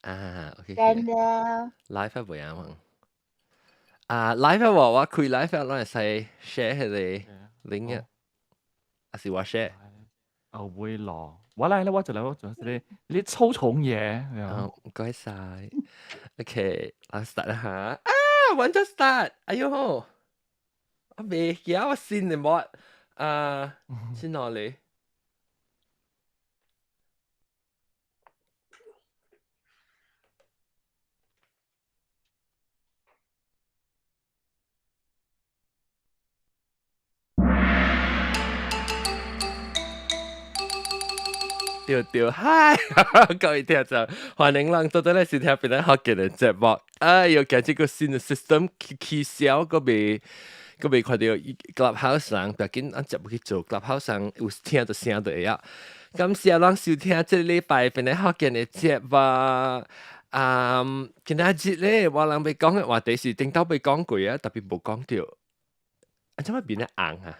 啊，OK。真的。 live 係袂啱啊，live 話我開 live 攏會使 share 彼个 link 啊，還是我 share？後尾咯，我來啦，我就來，我做你你抽重嘢。哦，唔該晒。OK，我 start 啦嚇。啊，want to start？哎喲，我未記我先嘅冇啊，先落嚟。對對，嗨，各位聽眾，歡迎咱做伙來收聽邊個福建的節目。哎喲，今這個新的 system 取消，閣未看到 Clubhouse 人，別緊，咱接不去做 Clubhouse 人有聽就聲就會曉。感謝咱收聽這禮拜邊個福建的節目。啊，今仔日咧，我人欲講的話題是頂晝欲講過啊，特別無講著。啊，怎麼變得紅啊？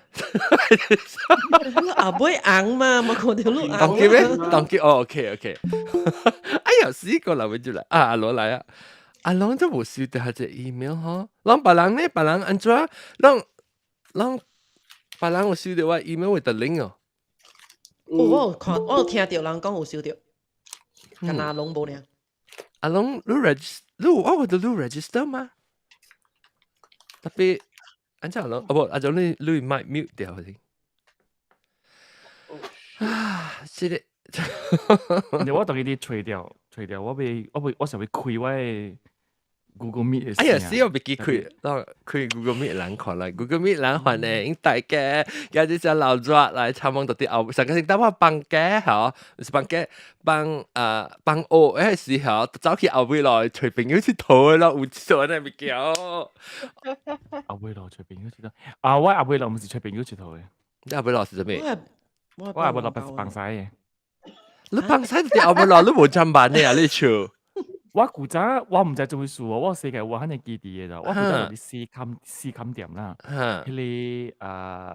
你後尾紅嘛，無看著你紅。當機咩？當機哦，OK OK。哎呀，死個人會出來啊！阿羅來啊！阿龍都無收到這 email 吼，攏別人呢？別人按怎？攏攏別人有收到我 email with the link 哦。我有看，我有聽著人講有收著，但阿龍無爾。阿龍，你 register，你我覺得你 register 嗎？特別。按怎咯？哦不，阿種你麥 mute 掉先。啊，這個，你我當伊啲吹掉，吹掉，我欲我欲我想欲開我的 Google Meet。哎呀，死我袂記開，當開 Google Meet 人看來，Google Meet 人歡迎大家，今日隻老熱來參訪到啲後，上個星期我放假吼，是放假放啊放學彼時候，走去後尾來揣朋友𨑨迌咯，有做呢物件。後尾來揣朋友𨑨迌，啊，我後尾來毋是揣朋友𨑨迌的。你後尾來是啥物？我後尾來是放屎的。你放屎佇後尾來，你無上班的啊？你笑？我古早我毋知做啥事哦，我細個有反正記佇的咋，我古早佇四坎店啦，彼个啊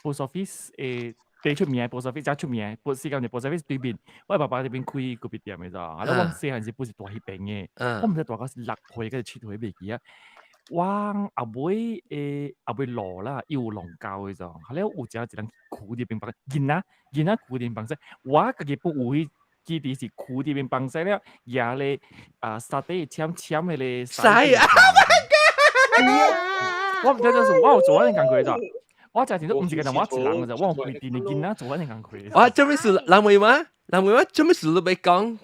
post office 的最出名的 post office，遮出名的，四坎店 post office 對面，我爸爸佇邊開咖啡店的咋，啊，我細漢時本是蹛彼邊的，我毋知蹛到是6歲抑是7歲袂記啊。我後尾的後尾老啦，伊有弄狗的咋，後來有一一人跍佇邊放囡仔囡仔跍佇邊放屎，我家己本有彼記佇是跍佇邊放屎了，舉咧啊沙底攕攕彼个屎啊！我毋知做事，我有做按呢工課咋，我食錢都毋是干焦我一人咋，我有規陣的囡仔做按呢工課。我做咩事？人問我，人問我做咩事你欲講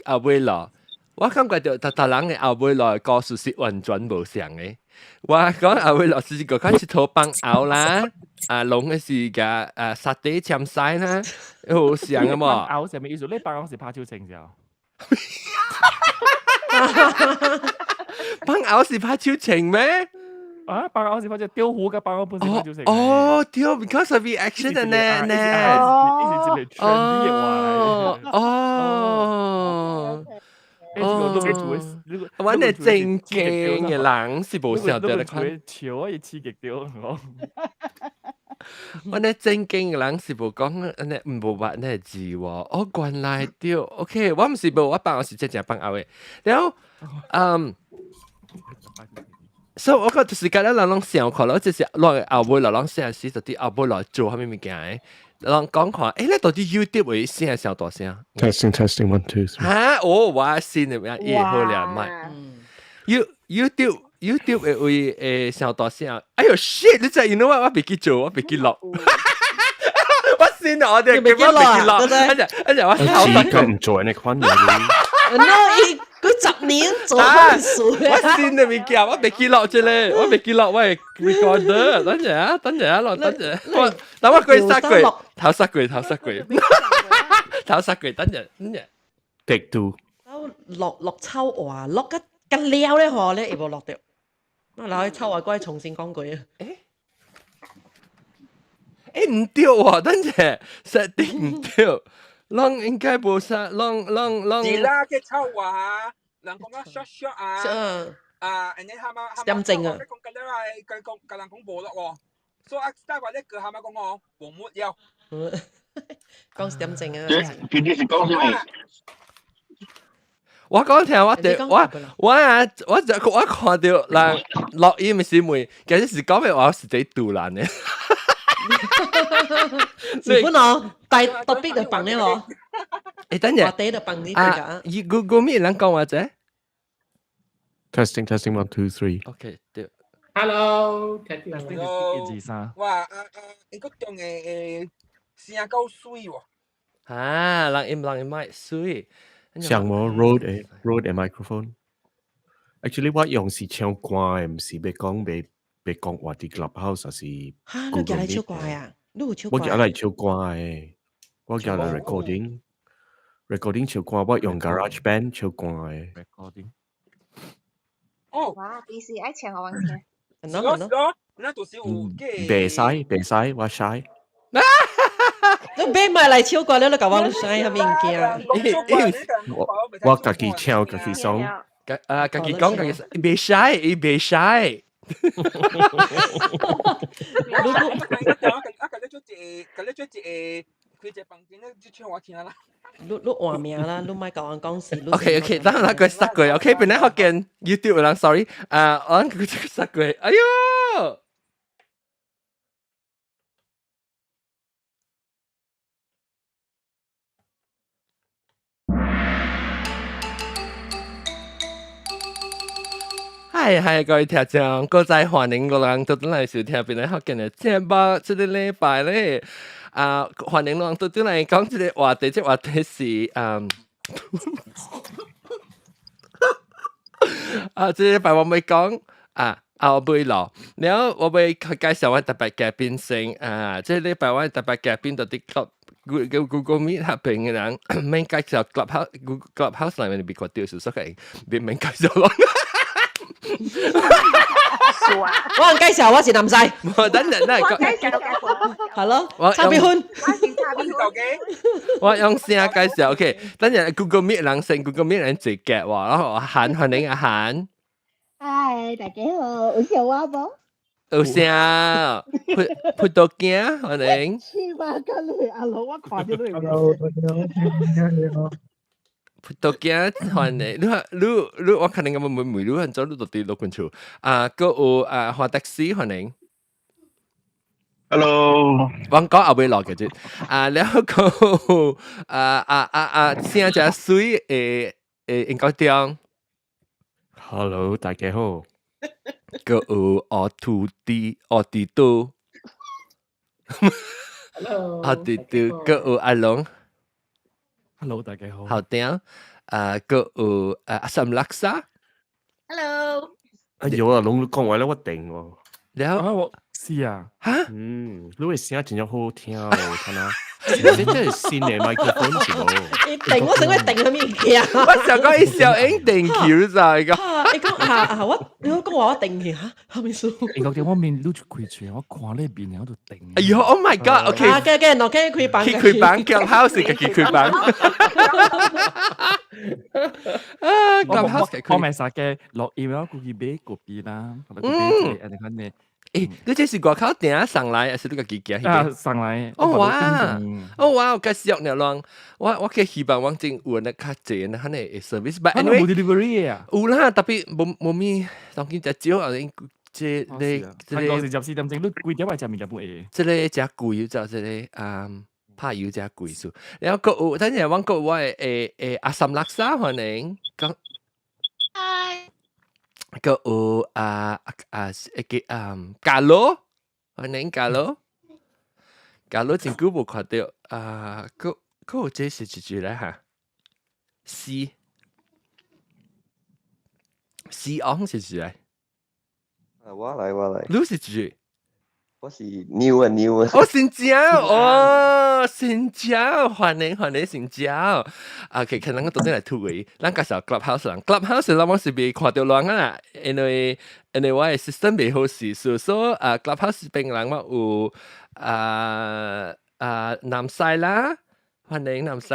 後尾咯？我感覺著逐逐人的後尾來故事是完全無相的。我講後尾來是一個看𨑨迌放牛啦，啊龍的是共啊沙地攕屎啦，有相的無？牛啥物意思？你放牛是拍手槍咋？放牛是拍手槍咩？啊，放牛是拍手釣魚佮放牛本是拍手槍。哦，對，because of reaction 的呢呢。哦，這是一個 trendy 的話。哦。哦，阮的正經的人是無曉得咧看。笑啊，伊刺激著我。阮的正經的人是無講按呢，無捌那個字喎。哦，原來對，OK，我毋是無，我放牛是真正放牛的。然後，嗯，所以我覺就是甲咱人攏想看咯，就是落後尾落攏寫時就佇後尾來做啥物物件的。人講看，欸，你到底 YouTube 會聲上大聲？Testing testing one two three。哈，哦，我新的咩？伊好兩麥。You YouTube YouTube 會會上大聲。哎喲 shit！你知 you know what？我袂記做，我袂記錄。我先我哋記我袂記錄。哎呀哎呀，我頭咁唔做你款嘢。 no，伊幾十年做事。我新的物件，我袂記錄這個，我袂記錄我的 recorder。等陣啊，等陣啊，落等陣。我等我過殺過，頭殺過，頭殺過，頭殺過，等陣，等陣。 Take two。落落臭話，落個個了咧嗬，你會無落著？我來臭話，過來重新講過啊。欸欸毋對喎，等陣 setting 毋對，攏應該無啥，攏攏攏。是啦，嘅臭話，人講啊 short short 啊，啊，and then 他媽他媽正啊，講緊咧話，佢講佢人講無落喎，所以啊，但話咧個他媽講我無沒了。講點正啊？其實是講啥物？我講聽我哋我我啊我就我看到人錄音嘅時問，其實是講嘅話是在杜蘭嘅。是本哦，大特別就放咧嗬。誒，等陣。話題就放呢個啊，伊 Google Meet 人講話啫。 Testing testing one two three。 OK，對。 Hello，一二三。哇啊啊！你個中嘅聲夠水喎。啊，人音人麥水。像我 Rode Rode microphone。Actually，我用是唱歌的，毋是欲講欲講話佇 Clubhouse 還是哈，你寄來唱歌啊？你有唱歌？我寄來唱歌的，我寄來 recording，recording 唱歌，我用 GarageBand 唱歌的。 recording。哦。哇，平時愛唱予阮聽。是咯是咯，那就是有個。袂使袂使，我 shy。你買埋來唱歌，你都共我使啥物件？我家己唱家己爽。啊，家己講家己袂使，伊袂使。如果啊，佮你做一個，佮你做一個，開一個房間，你唱我聽啦。你你換名啦，你莫共阮講是。 OK OK，等下佢塞過，OK，本來學見 YouTube 人，sorry，啊，我佢塞過，哎喲！係係，各位聽眾，閣再歡迎各人倒轉來收聽本來福建的節目。這個禮拜咧，啊，歡迎人倒轉來講這個話題，這個話題是嗯，啊，這個禮拜我欲講啊，後尾咯，然後我欲介紹我特別嘉賓先啊，這個禮拜我特別嘉賓就佇 Google Google Meet 下邊的人，免介紹 Clubhouse Google Clubhouse 內面袂看著，所以免免介紹咯。我介紹我是南西。等陣等陣，係咯，差別分。我用聲介紹，OK。等陣 Google Meet 人先，Google Meet 人最夾喎，然後喊歡迎阿韓。嗨，大家好，有聲我無？有聲，葡葡萄鏡歡迎。黐孖筋你阿老，我看到你。 Hello，你好。葡萄鏡歡迎，你你你我可能咁問問你，很早你就佇落關厝啊，閣有啊，華德士歡迎。 Hello，我講後尾落嘅啫，啊，然後閣啊啊啊啊，聲誠媠的的英國中。 Hello，大家好。閣有奧土地奧地都。 Hello，奧地都閣有阿龍。 Hello，大家好。好聽，啊，閣有啊阿三拉薩。 Hello。哎呦啊，攏講話咧，我定喎。了啊，我是啊。哈？嗯，你的聲真正好聽哦，睇下。這這係新的麥克風是無？伊定我想講定啥物件？我想講伊小英定橋咋個？伊講啊啊，我你講話我定去嚇，啥物事？英國我面擼住開嘴，我看你面我就定。哎呦，Oh my God！OK，啊，嘅嘅，落去開房。去開房，Clubhouse 家己開房。啊，Clubhouse 我咪啥嘅落音我估計買個幣啦，同埋買一個安尼。誒，你這是外口訂送來，還是你家己寄？啊，送來。哦哇，哦哇，我介紹你咯。我我去希望我真有那較濟那款的 service，but anyway，無 delivery 啊。有啦，特別無無咪，當今食少啊，這個這個是24點鐘，你幾點來食物件會？這個誠貴，就這個啊，拍油誠貴數。然後閣有，等陣我閣有我的誒阿三拉沙歡迎講。嗨。閣有啊啊一個啊加羅，歡迎加羅，加羅真久無看著啊，閣閣有這是一句咧哈，C C 昂是誰？啊，我來我來。你是誰？我是 new 啊 new 啊。哦，新椒哦，新椒，歡迎歡迎新椒。啊，其實咱個倒轉來吐話，咱介紹 Clubhouse 人，Clubhouse 咱攏是袂看著人啊，因為因為我的 system 袂好勢，所以啊 Clubhouse 邊人我有啊啊南西啦，歡迎南西。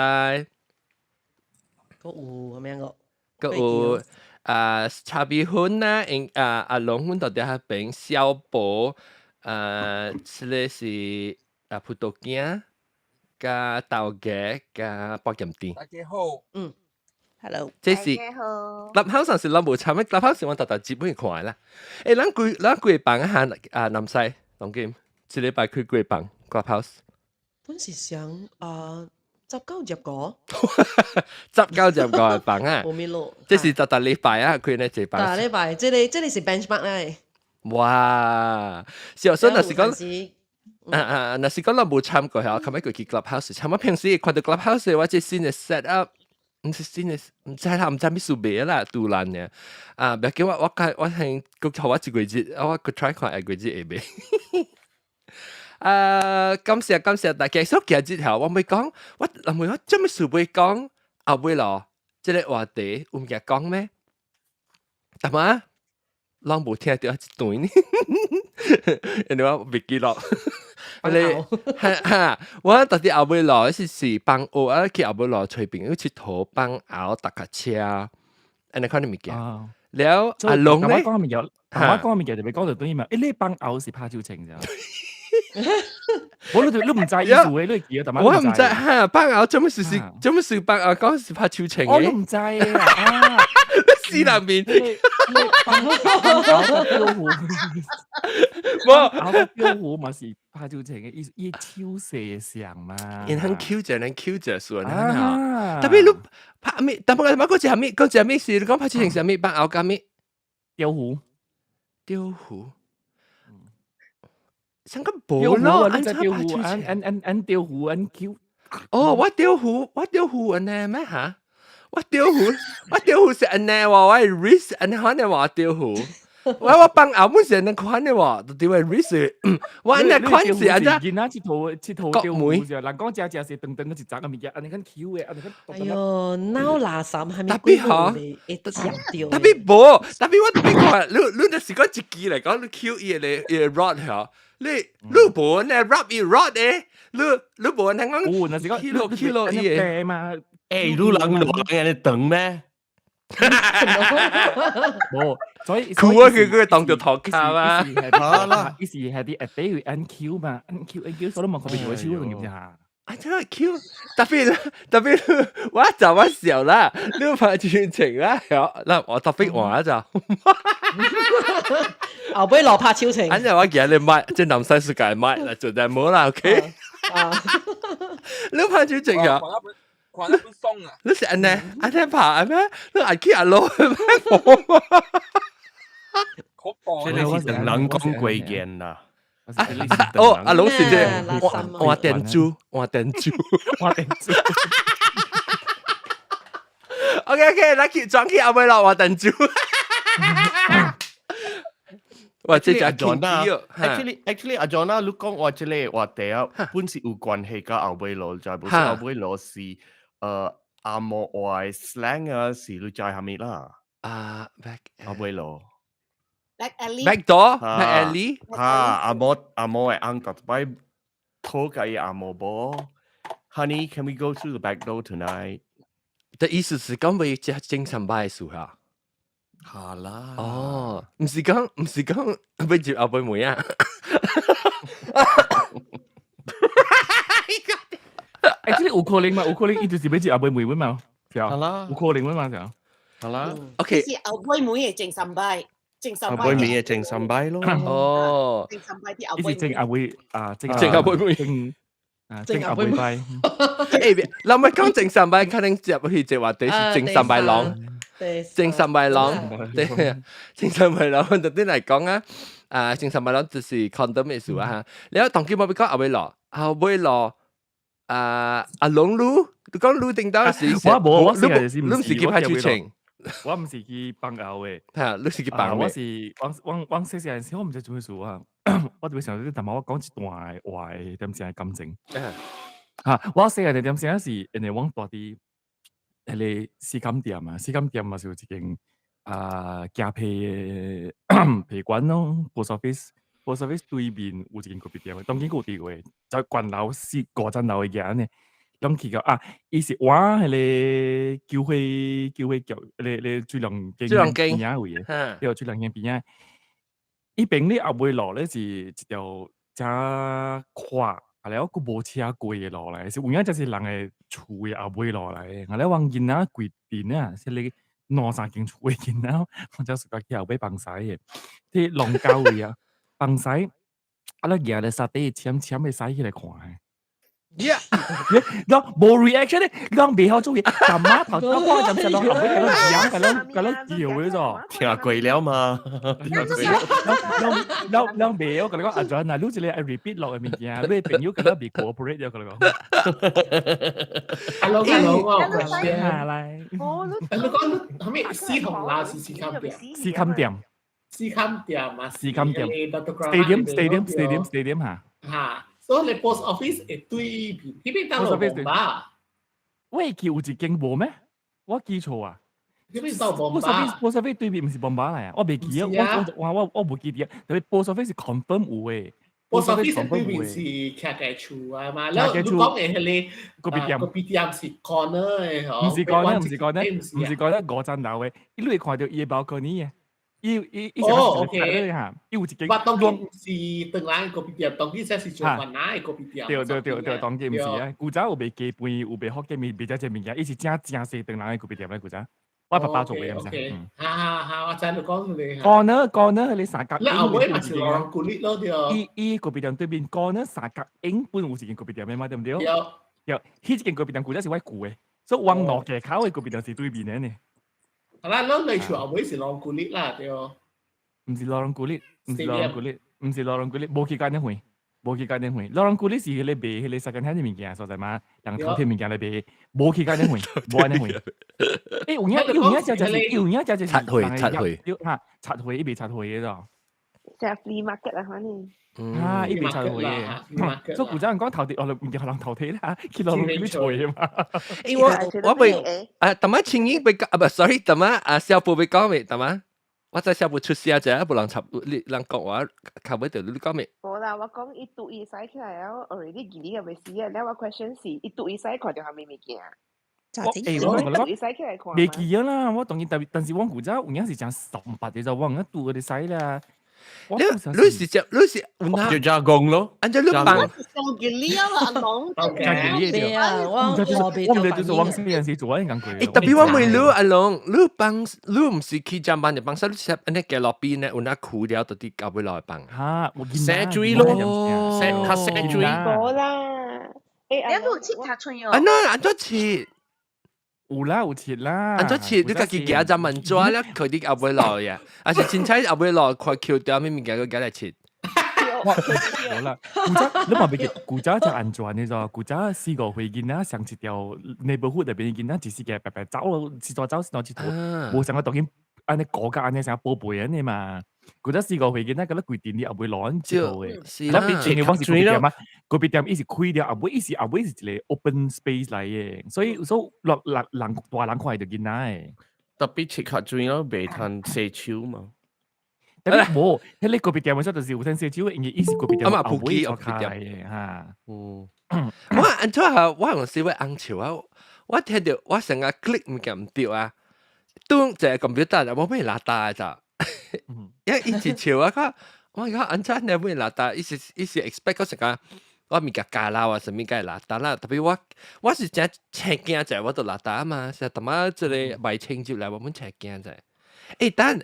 閣有啥物個？閣有啊茶米粉啦，因啊阿龍粉到佇遐邊小寶。這個是啊葡萄鏡，加豆芽，加包鹹甜。大家好。嗯。，Hello。這是大家好。 Clubhouse 上是咱無參，Clubhouse 是我特特基本看啦。欸，咱幾房啊？啊，南西，當今一禮拜開幾房 Clubhouse？本是想啊，19、20個。 19、20個房啊！無咪咯。這是逐逐禮拜啊，開呢這房。逐禮拜，這個是 benchmark 咧。哇！小說若是講。啊啊！若是講咱無參過嚇，後尾過去 Clubhouse，參我平時看到 Clubhouse 我這新的 set up，毋是新的，毋知啦，毋知咩事賣啦，杜蘭嘅。啊，別叫我我看我聽，閣予我一個月，我閣 try 看下個月會袂。啊，感謝感謝大家。所以今日吼，我欲講，我諗問我做咩事欲講後尾咯？這個話題有物件講咩？但嘛，攏無聽著一段呢，因為我袂記錄。你哈哈，我到底後尾落是放學啊，去後尾落揣朋友𨑨迌放牛踏跤車，按呢款的物件。了阿龍咧，講物件，我講物件就欲講就等於嘛，欸，你放牛是拍手槍咋？我你毋知意思的，你會記得？我毋知哈，放牛做乜事是做乜事放牛講是拍手槍的？我都毋知啊！死人面，放牛雕虎，無雕虎嘛是拍手槍的意思，伊手勢像嘛。因很 Q 者，人 Q 者算啊。特別你拍咩？特別我講隻咩？講隻咩事？你講拍手槍是咩？放牛佮咩？雕虎，雕虎。像個無咯，按雕虎，按按按按雕虎，按 Q。哦，我雕虎，我雕虎按呢咩嚇？我雕虎，我雕虎是按呢喎，我 wrist 按呢款的話雕虎。我放牛本是按呢款的喎，就對我 wrist。我按呢款是按怎？囡仔𨑨迌𨑨迌雕虎是，人講食食是長長個一紮個物件，按呢款 Q 的，按呢款。哎喲，腦垃圾係咪？特別嗬，會食著。特別無，特別我特別看，你若是講一支來講，你 Q 伊個伊個 rod 嗬。你無呢 rub 伊 rod 的，你無呢講。有，若是講 kilo kilo 伊個嘛。欸，你人兩人按呢長咩？無，所以酷啊！佢當做頭卡啊！好啦，伊是係啲下底會按 Q 嘛，按 Q 按 Q，所以冇看到手用下。啊，真係 Q，特別特別，我就我笑啦，你拍全程啦，嗱我特別話就，後尾落拍手槍。反正我今日買，即南西世界買嚟做 demo 啦，OK？你拍手槍啊？看那本爽啊！你是按呢？按呢拍咩？你按去阿羅咩？好這個是人講過言啦。哦，阿龍是這換換電珠，換電珠，換電珠。 OK OK，來去轉去後尾落換電珠。哇，這隻 John 啊，actually 阿 John 啊，你講話這個話題啊，本是有關係佮後尾落，就係不是後尾落是紅毛話 slang 啊，是你知蝦米啦？啊，back 後尾落。 Back alley。 Back door，back alley。啊，紅毛紅毛的翁逐擺討共伊紅毛某，Honey，can we go through the back door tonight？的意思是講欲食精神擺的事哈？哈啦。哦，毋是講欲入後尾門啊？欸，這個有可能嘛？有可能伊就是欲入後尾門嘛？是啊。好啦。有可能嘛？是啊。好啦。 OK。是後尾門的前三擺。前三後尾門的前三擺咯。哦。前三擺啲後尾。伊是正後尾啊，正正後尾門。正啊，正後尾擺。欸，咱欲講前三擺，可能接去這話題是前三擺攏。前三擺攏，對，前三擺攏，特別來講啊，啊，前三擺攏就是 condom 的事啊哈。了當今我欲講後尾落，後尾落，啊，阿龍你，你講你頂到是？我無，我你毋是去拍手槍。我毋是去放牛的，哈，你是去放我是我細細陣時，我毋知做咩事啊，我特別想淡薄我講一段話的點聲感情。哈，我細漢點聲是因為阮住佇彼個四坎店啊，四坎店嘛是有一間啊寄批的批館咯，post office，post office 對面有一間咖啡店，當今閣有佇個，就懸樓四五層樓的爾呢。攏去到啊，伊是換彼個救火橋，彼個水龍間邊仔位的，對，水龍間邊仔。伊邊咧後尾路咧是一條誠闊啊了，閣無車過的路來，是有影才是人的厝的後尾路來的。啊了，阮囡仔規陣啊，是咧兩三間厝的囡仔，我才是家去後尾放屎的，佇龍溝位啊，放屎，啊了舉咧沙地淺淺的屎起來看的。你無 reaction 咧，你講袂曉做嘢，阿媽頭先講陣時，攏後尾共咱養，共咱共咱叫的咗。聽過了嘛？咱咱袂曉，共你講阿轉啊，你一个愛 repeat 落的物件，你朋友共咱未 cooperate 了，共你講。 Hello hello，我有下來。你講係咪四紅樓是四坎店？四坎店。四坎店啊，四坎店。Stadium stadium stadium stadium 嚇。嚇。所以你 post office 會對面，彼邊當落bomba。喂，記有一間無咩？我記錯啊。彼邊到bomba。 post office 對面毋是bomba 來啊？我袂記啊，我我我我無記得。特別 post office 是 confirm 有的。 post office 對面是徛個厝啊嘛，然後你講的彼個咖啡店，咖啡店是 corner 的嗬。毋是 corner，毋是 corner，毋是 corner 五層樓的，你會看著伊的 balcony 的。伊伊伊哦，OK，嚇，伊有一間。我當然毋是唐人咖啡店，當然才是做越南的咖啡店。對對對對，當然毋是啊。古早有賣雞飯，有賣福建麵，賣遮濟物件，伊是正正西唐人的咖啡店咧。古早，我爸爸做的，毋是。嗯。哈哈哈，我知你講你。 corner corner 彼个三角。你後尾嘛是 Lorong Kulit 咯，對。伊伊咖啡店對面 corner 三角影本有一間咖啡店的嘛，對毋對？對。對，彼一間咖啡店古早是我舊的，所以往落街口的咖啡店是對面的呢。係啦，咱你厝後尾是 Lorong Kulit 啦，對。毋是 Lorong Kulit，毋是 Lorong Kulit，毋是 Lorong Kulit，無去間呢回，無去間呢回。Lorong Kulit 是彼个賣彼個 second hand 的物件所在嘛，人頭天物件來賣，無去間呢回，無按呢回。欸，有影有影只就是有影只就是拆會拆會，嚇拆會伊袂拆會的咯。食 flea market 啊，反正。啊，伊袂拆會的。所以古早人講頭地，哦，毋叫人頭地啦，去 Lorong Kulit 揣嘛。欸，我我未啊，淡仔青英被講啊，唔，sorry，淡仔啊，小布被講未，淡仔。我在小布出聲者，無人插你人講話，靠尾就你講未？無啦，我講伊拄伊使起來了，already 記你個未死啊。了我 question 是，伊拄伊使看著啥物物件？我欸，我我伊使起來看。袂記啊啦，我當然特別，但是我古早有影是誠爽白的，就我有影拄嗰啲使啦。你你是只你是就加工咯，按照你放。我是上記了啦，阿龍。加記了啊，我我毋知就是往細陣時做緊工過。欸，特別我問你阿龍，你放你毋是去站班就放啥？你是按呢街路邊呢，有那苦了到底搞不落來放。嚇，寫水咯，寫較寫水。無啦，欸，你有切塔村喲？啊，那按怎切？有啦，有切啦。按怎切？你家己行站問紙了，佢啲後尾落呀，還是凊彩後尾落看橋掉咩物件，佢行來切。無啦，古早你嘛袂記，古早真安全的咋？古早四五歲囡仔上一條 neighborhood 內邊囡仔，一時間白白走咯，四處走四處佚佗，無想過當今按呢顧甲按呢啥寶貝按呢嘛。古早四五歲囡仔，覺得規陣你後尾落按佚佗的。是啦，因為我是咖啡店嘛，咖啡店伊是開了，後尾伊是後尾是一個 open space 來的，所以所以落人人大人看會著囡仔的。特別切較水咯，袂通洗手嘛。特別無，彼個咖啡店的時陣就是有通洗手，因為伊是咖啡店啊嘛，後尾普及卡來的哈。嗯，我按怎啊？我用是位紅笑啊！我聽著我成日 click 物件毋對啊，當一個 computer 無咩拉大咋？因為伊一笑啊，佢我講按怎你會拉大？伊是伊是 expect 嗰時間我物件加啦啊，啥物梗會拉大啦。特別我我是真青驚者，我就拉大嘛。是淡仔這個賣清入來，我們青驚者。欸，等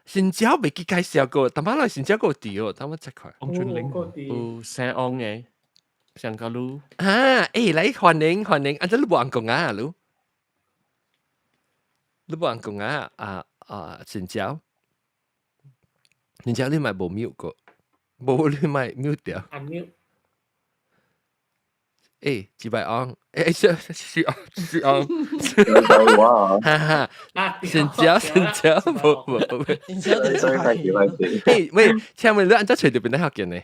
新椒未記介紹過，淡仔來新椒個佇哦，等我再看。王俊霖有姓王的，上個路。啊，欸，來歡迎歡迎，按怎你無人講啊，你？你無人講啊？啊啊，新椒，新椒你咪無 mute 過，無你咪 mute 掉。 unmute。欸，幾百昂，欸，是是昂是昂，哈哈，新椒新椒，無無無，新椒欸，喂，請問你按怎揣著邊個福建呢？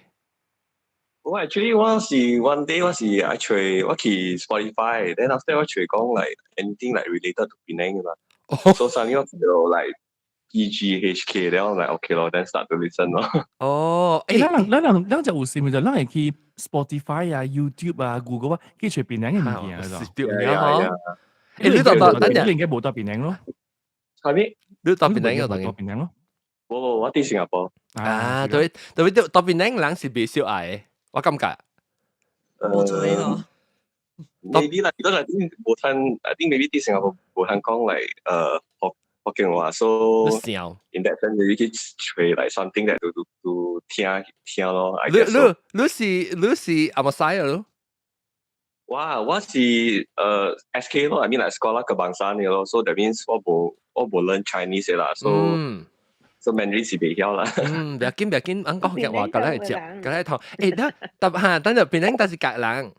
我 actually 我是 one day 我是愛揣我去 Spotify，then after 我揣講 like anything like related to Penang 嘛，所以上年我就 like PGHK，然後 like okay 咯，then start to listen 咯。哦，欸，咱人咱人咱就有時咪就咱會去 Spotify 啊、YouTube 啊、Google 啊，去揣檳城的物件咯。是對了嗬。欸，你到到等陣，你應該無到檳城咯。係咪？你到檳城個當然。到檳城咯。無無，我佇新加坡。啊，對對對，到檳城人是袂少愛的，我感覺。無錯嗬。 Maybe 啦，because I think 無通，I think maybe 佇新加坡無通講 like 福建話，so in that sense 你去揣 like something that to 聽聽咯。你你你是你是阿摩西啊咯？我是SK 咯，I mean like Sekolah Kebangsaan 嘅咯，so that means 我無 learn Chinese 啦，so Mandarin 是袂曉啦。嗯，不要緊不要緊，俺講福建話，過來接，過來同。誒，等特嚇，等陣變成但是格人。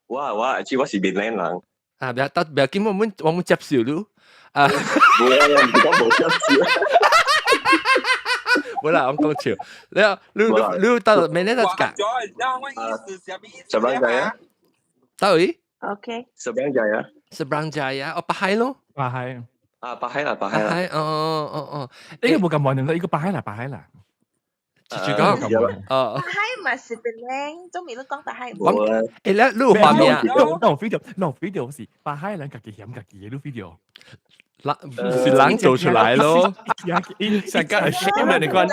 我 actually 我是檳榔人。啊，不要得不要緊，我們接受你。啊，無啊，唔是講無接受。冇啦，我講笑。你到檳榔但是格。 Seberang Jaya。到位？OK。 Seberang Jaya。 Seberang Jaya，哦，巴海咯。巴海。啊，巴海啦，巴海啦。哦。呢個冇咁穩定，呢個巴海啦，巴海啦。繼續講。哦。巴海嘛是檳榔，都未都講巴海。誒，你有畫面啊？No video，no video 是巴海人家己嫌家己嘅，你 video。人是人做出來咯，成家係 shame 你講，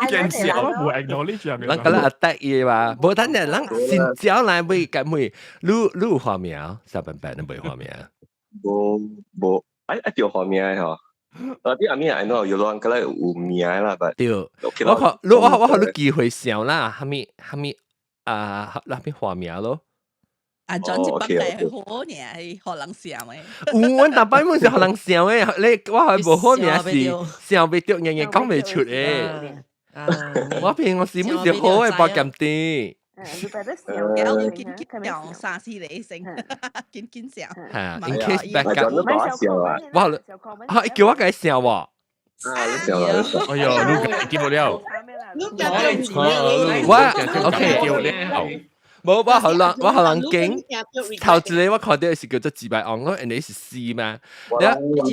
驚笑，冇 acknowledge 人覺得得意嘛，無等陣人新招來買咁買，你有畫面啊？下半版你冇畫面啊？無無，哎對畫面嗬。啊啲阿咪 I know 有人覺得有名啦，但對，我看你我予你機會想啦，蝦米蝦米啊，那邊畫面咯。啊，轉一擺係好呢，係予人想的。有，阮逐擺攏是予人想的，你我係無好名是想袂著，硬硬講袂出的。我平常時攏是好的，無鹹甜。我緊緊想三四個聲，緊緊想。嚇，in case backup。我嚇，叫我共想喎。啊，你想啊，哎呦，你記不了。我 OK。無，我予人驚，頭一個我看到是叫做自敗王咯，人哋是詩嘛。自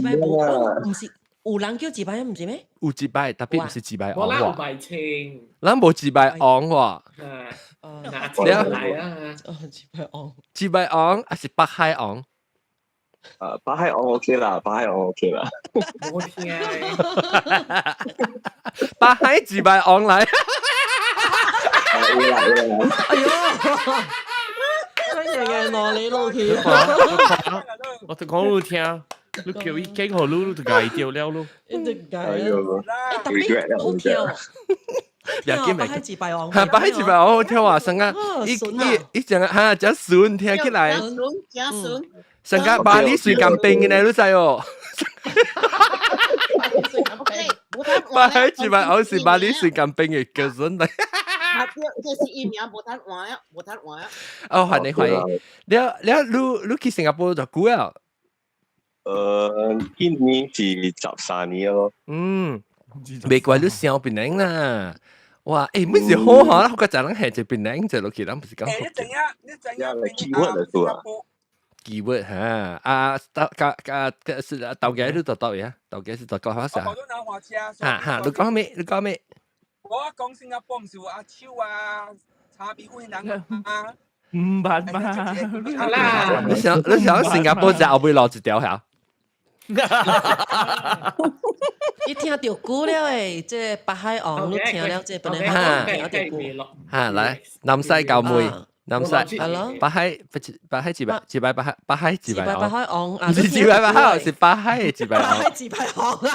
敗無，毋是有人叫自敗，毋是咩？有自敗，特別毋是自敗王。我有敗清。咱無自敗王喎。你來啊！自敗王。自敗王還是北海王？啊，北海王 OK 啦，北海王 OK 啦。冇聽。北海自敗王來。哎呦！真係嘅，攞你老去。我就講你聽，你叫伊講予你，你就共伊著了咯。一直改啊！欸，特別好聽。又見北海自敗王，嚇北海自敗王好聽話，成啊！伊伊伊成啊嚇，真順聽起來。真順，真順。成個巴黎水甘冰嘅呢，你知哦。北海自敗王是巴黎水甘冰嘅叫順嚟。啊對，這是伊名無通換啊，無通換啊。哦，歡迎歡迎。了了，你去新加坡多久啊？今年是13年咯。嗯，袂怪你想檳榔啦。哇，欸，乜是好嚇？我覺得人係就檳榔就落去，咱不是講。欸，你知影？你知影？ keyword 嚟做啊。 keyword 嚇啊！加加加是豆家你讀讀呀？豆家是讀講法啥？嚇嚇，你講咩？你講咩？我講新加坡毋是有阿秋啊、茶米粉人啊。唔捌嘛？你想新加坡就後尾落一條嚇？伊聽著久了誒，這北海王你聽了這本來聽著久。嚇來，南西教妹，南西，係北海北海自敗自敗北海北海自敗北海王唔是自敗北海，是北海自敗王。北海自敗王啊！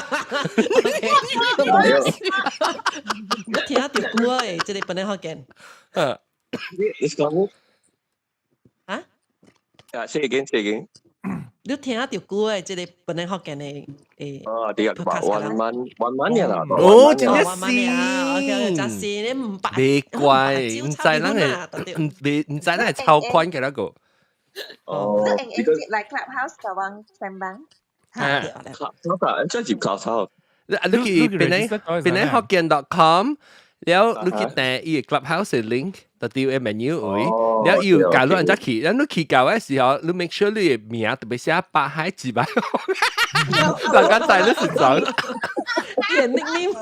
你聽著久誒，這個本來福建。嗯，你講啊？啊，say again，say again。你聽著久誒，這個本來福建的誒。哦，對啊，one month one month 啦。哦，真係是，真是你毋捌。別怪，毋知咱係毋別毋知咱係超寬嘅那個。哦，你用來 Clubhouse 就往上班。嚇，Clubhouse，這是 Clubhouse。你去檳榔檳榔福建 .com，了你去訂伊個 Clubhouse 嘅 link，就佇個 menu 位，了伊有教你按怎去，然後你去到嘅時候，你 make sure 你嘅名特別寫北海自敗王，大家知你是怎？ nickname，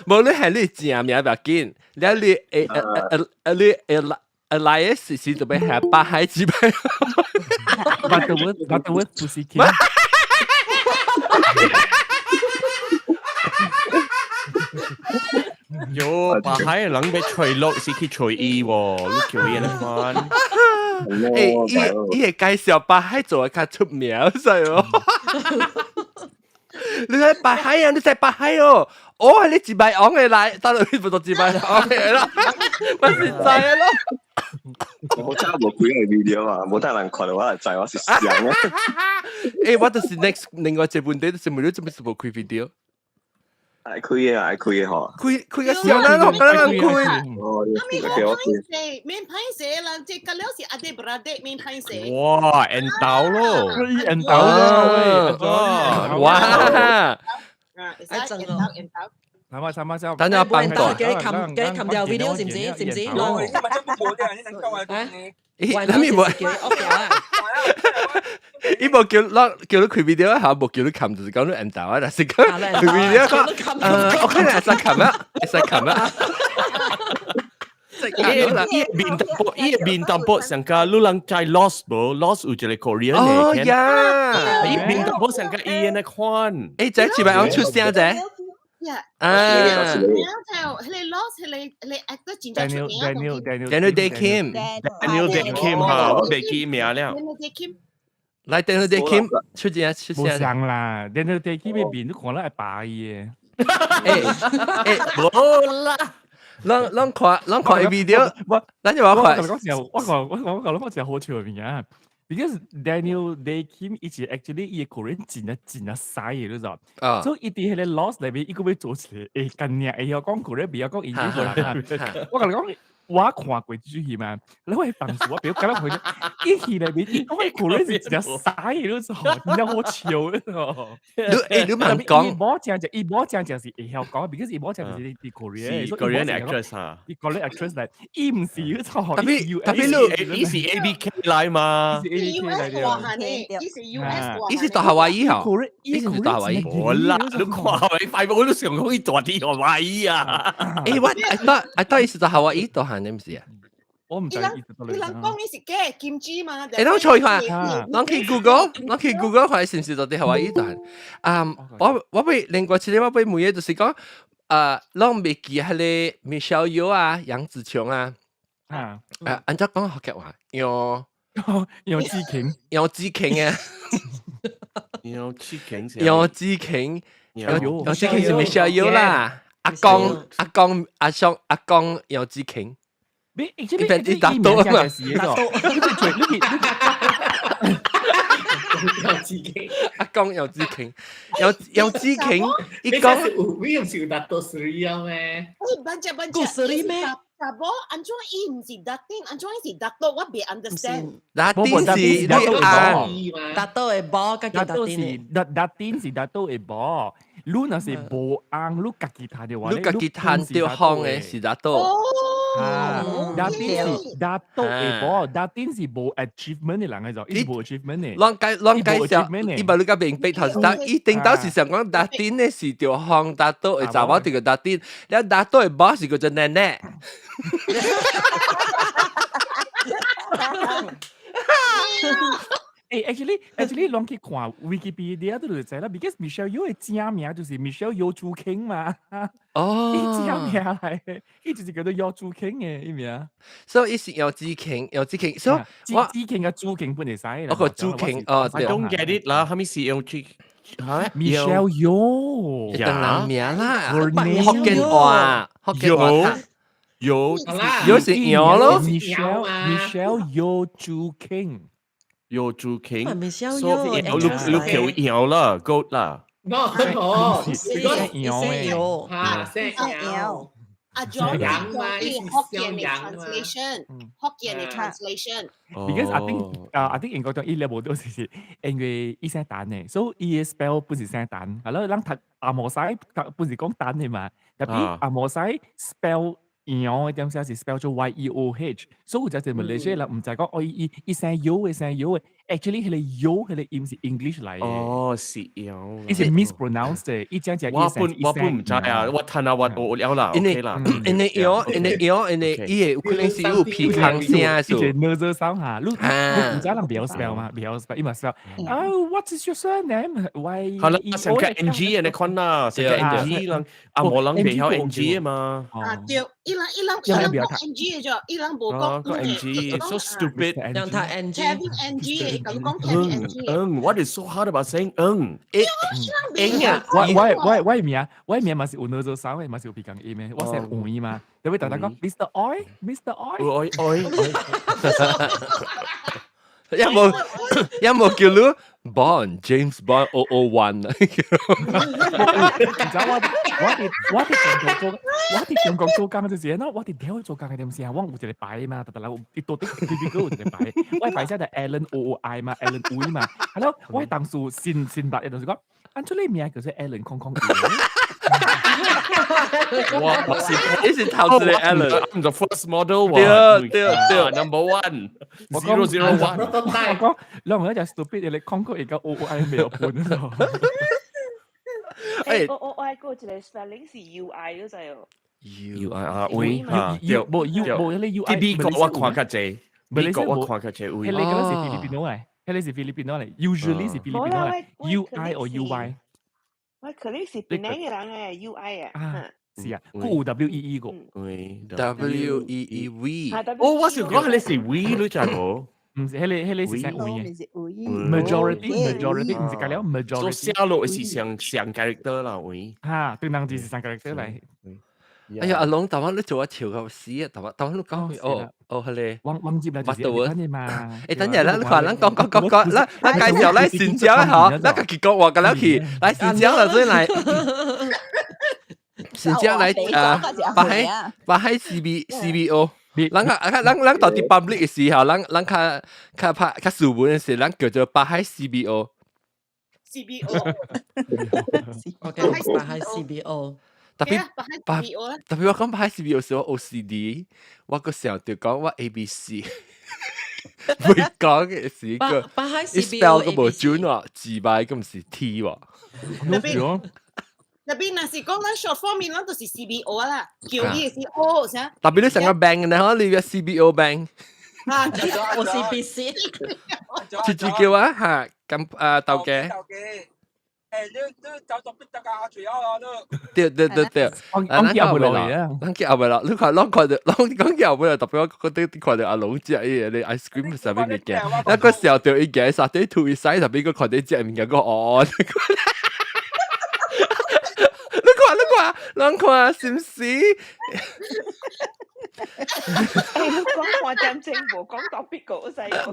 無你係你正名不要緊，了你你alias 是特別係北海自敗王。Butterworth 不是 King。喲，白海人欲揣鹿是去揣伊喎，你叫伊來看。欸，伊會介紹白海做得較出名，所以哦。你睇白海啊，你睇白海哦，哦，你自敗昂嘅來，到你不做自敗昂嘅啦，我是知咯。我真係無開個 video 啊，無得人看到我就知我是誰啊。欸，我就是 next 另外一個問題，就是問你做咩事無開 video？愛開嘅，愛開嘅嗬。開開個小人，我敢人開。哦，免歹勢，免歹勢啦，這個了是阿弟 brother 免歹勢。哇，緣投咯，緣投咯，哇！啊，會使緣投緣投。睇下睇下等陣幫過，叫你冚叫你冚掉 video 是唔是？是唔是？咦，諗住冇？伊無叫咱叫你開 video 嚇，無叫你冚，就是講你緣投啊，但是講開 video 講，我可能會使冚啊，會使冚啊。伊面淡薄，伊面淡薄上加你人知 Lost 無？Lost 有一個 Korean 哦呀，伊面淡薄上加伊那款。欸，這是咪講出聲者？啊，啊，然後彼個 Lost 彼個彼個 actor 真正出名 Daniel Daniel Daniel Dae Kim Daniel Dae Kim 哈，我袂記名了。 Daniel Dae Kim 來 Daniel Dae Kim 出聲出無聲。像啦，Daniel Dae Kim 的面你看了會白伊的。欸欸，無啦。咱咱看咱看 video，我咱就我看。我講我講我講我講我真好笑的物件。Because Daniel Dae Kim 伊是 actually 伊的 Korean 真正真正屎的，你知道？啊，所以伊佇彼個 Lost 內面，伊閣欲做一個會干爾會曉講 Korean，袂曉講英語的人。我共你講，我看過這出戲嘛，你會當時我表感覺佢，伊戲內面伊講的 Korean 是真正屎的，你知道？真正好笑，你知道？你欸你慢講，伊某正正，伊某正正是會曉講，because 伊某正正是佇 Korean，是 Korean actress 哈。伊 Korean actress 來，伊毋是，你知道？特別特別你，伊是 ABK 來嘛？伊是 ABK 來的。伊是 US 伊是大夏威夷吼，伊是大夏威夷。無啦，你看下快我都想講伊大佇夏威夷啊。欸，我 I thought 伊是在夏威夷大漢的，毋是啊？我毋知伊人伊人講伊是假金雞嘛？欸，咱錯看，咱去 Google，咱去 Google 看是毋是在佇夏威夷大漢？啊，我我欲另外一個我欲問的就是講，啊，攏袂記彼個 Michelle Yeoh 啊，楊紫瓊啊，啊，啊，按怎講福建話？楊楊紫瓊，楊紫瓊啊，楊紫瓊，楊紫瓊，楊紫瓊是 Michelle Yeoh 啦，阿公阿公阿叔阿公楊紫瓊。你你變你答到啊嘛？答到，你你楊紫瓊，阿公楊紫瓊，楊楊紫瓊，伊講你唔是有 Dato Sri 啊咩？喂，班只班只，故事咩？查某按怎伊毋是 Datin，按怎伊是 Dato，我袂 understand。 Datin 是你啊， Dato 的某，佮叫 Datin 是 Datin 是 Dato 的某，你若是無翁，你家己趁著話，你家己趁著風的是 Dato。啊，Datin 是 Dato 的某，Datin 是無 achievement 的人來做，伊無 achievement 的。攏解攏解釋，伊無你較明白頭先，伊頂頭是想講 Datin 的是著風 Dato 的查某就叫 Datin，了 Dato 的某是叫做奶奶。欸，actually，攏去看 Wikipedia 都就知啦，because Michelle Yeoh 的正名就是 Michelle Yeoh 朱傾嘛。哦，伊正名來的，伊就是叫做姚朱傾的伊名。所以伊是姚紫瓊，姚紫瓊，所以我紫瓊佮朱傾本會使啦。我個朱傾哦，I don't get it 啦，啥物是姚紫？嚇？Michelle Yeoh，當人名啦，福建話，福建話。有有是姚咯，Michelle Yeoh 朱傾。姚朱傾， Michelle 所以你你叫姚啦，goat 啦。 No no，是姚姚，嚇，姓姚。阿 John 楊嘛，是福建的 translation，福建的 translation。 Because I think 啊，I think 英國講伊 level 都是因為伊姓陳的，所以伊的 spell 不是姓陳，係咯，咱讀紅毛屎讀不是講陳的嘛，特別紅毛屎 spell 楊的點寫是 spell 做 Y E O H，所以有隻馬來西亞人毋知講哦，伊伊姓姚的姓姚的。，actually 彼個 U 彼個音是 English 來嘅。哦，是樣。伊是 mispronounce 嘅，伊講只我本唔知啊，我聽啊，我我了啦，因為 OK 啦。因為有因為有因為伊會有可能是有鼻腔聲數。伊個 nasal sound 嚇，你你古早人袂曉 spell 嘛？袂曉 spell，伊嘛 spell。啊，what is your surname？Y 係啦，成個 NG 你看啦，成個 NG 人，啊無人袂曉 NG 啊嘛。啊對，伊人伊人伊人講 NG 嘅啫，伊人無講講 NG，so stupid。讓他 NG。 Kevin NG 嘅，共你講 Kevin NG。嗯，what is so hard about saying 嗯？嗯啊，我我我我名，我名嘛是有 nasal sound 嘅，嘛是有鼻腔音嘅，我姓黃嘛，特別大家講 Mr. Oi，Mr. Oi。 Oi Oi。有冇叫你 Bond James Bond 001啊？你知我我佇我佇中國做，我佇中國做工就是喏，我佇台做工嘅點時啊，我有一個牌嘛，特特來伊到底 P P 哥有一個牌，我牌寫就 Alan O O I 嘛，Alan 位嘛，係咯，我當時新新白嘅就是講，按出你名叫做 Alan 空空。我是你是頭一個 Alan。 I'm the first model 對對對，number one 001。我講兩個就 stupid，你空空一個 O O I 沒有盤咯。誒，我我愛過一個 spelling 是 U I 嗰隻哦。 U I 啊，位嚇， U 無 U 無彼個 U I。啲美國我看較濟，美國我看較濟位。彼個嗰是菲律賓嚟，彼個是菲律賓嚟，usually 是菲律賓嚟，U I 或 U Y。我可能是檳城嘅人誒，U I 啊。啊，是啊，閣有 W E E 個。 W E E V。哦，我是講彼是 V 你知無？毋是，彼個彼個是啥位嘅？Majority majority 毋是計了 majority。所寫落是上上 character 啦，位。嚇，對人字是上 character 嚟。哎呀，阿龍，頭先你做我笑到死啊！頭頭先你講哦哦，係咧，忘忘記啦，就是咁嘛。誒，等陣啦，你看咱講講講講，咱咱介紹來新疆嗬，咱家己講話個了去，來新疆啦，所以來新疆來啊，巴海巴海 C B O。咱較咱咱到底 public 嘅時候，咱咱較較拍較斯文嘅時，咱叫做巴海 C B O。 C B O。 OK，巴海 C B O。特別巴特別我講巴海 C B O 時，我 O C D，我個時候就講我 A B C，會講嘅是一個巴海 C B O spell 個無準喎，字擺咁是 T 喎。特別特別若是講咱 short form，咱就是 C B O 啦，叫伊是 O 啥？特別你成個 bank 呢，嗬，你個 C B O bank。啊，O C B C。直接叫啊嚇，咁啊豆嘅。誒，你你走到邊得㗎？最後啊，你。對對對對，我講叫後尾落啊，咱叫後尾落，你看，攏看著，攏講叫後尾落，特別我覺得看著阿龍食伊個 ice cream 啥物物件，那個時候就伊行沙底吐伊屎，特別個看著食物件個哦，你看你看，攏看是毋是？誒，你講半點鐘無講到邊個使個？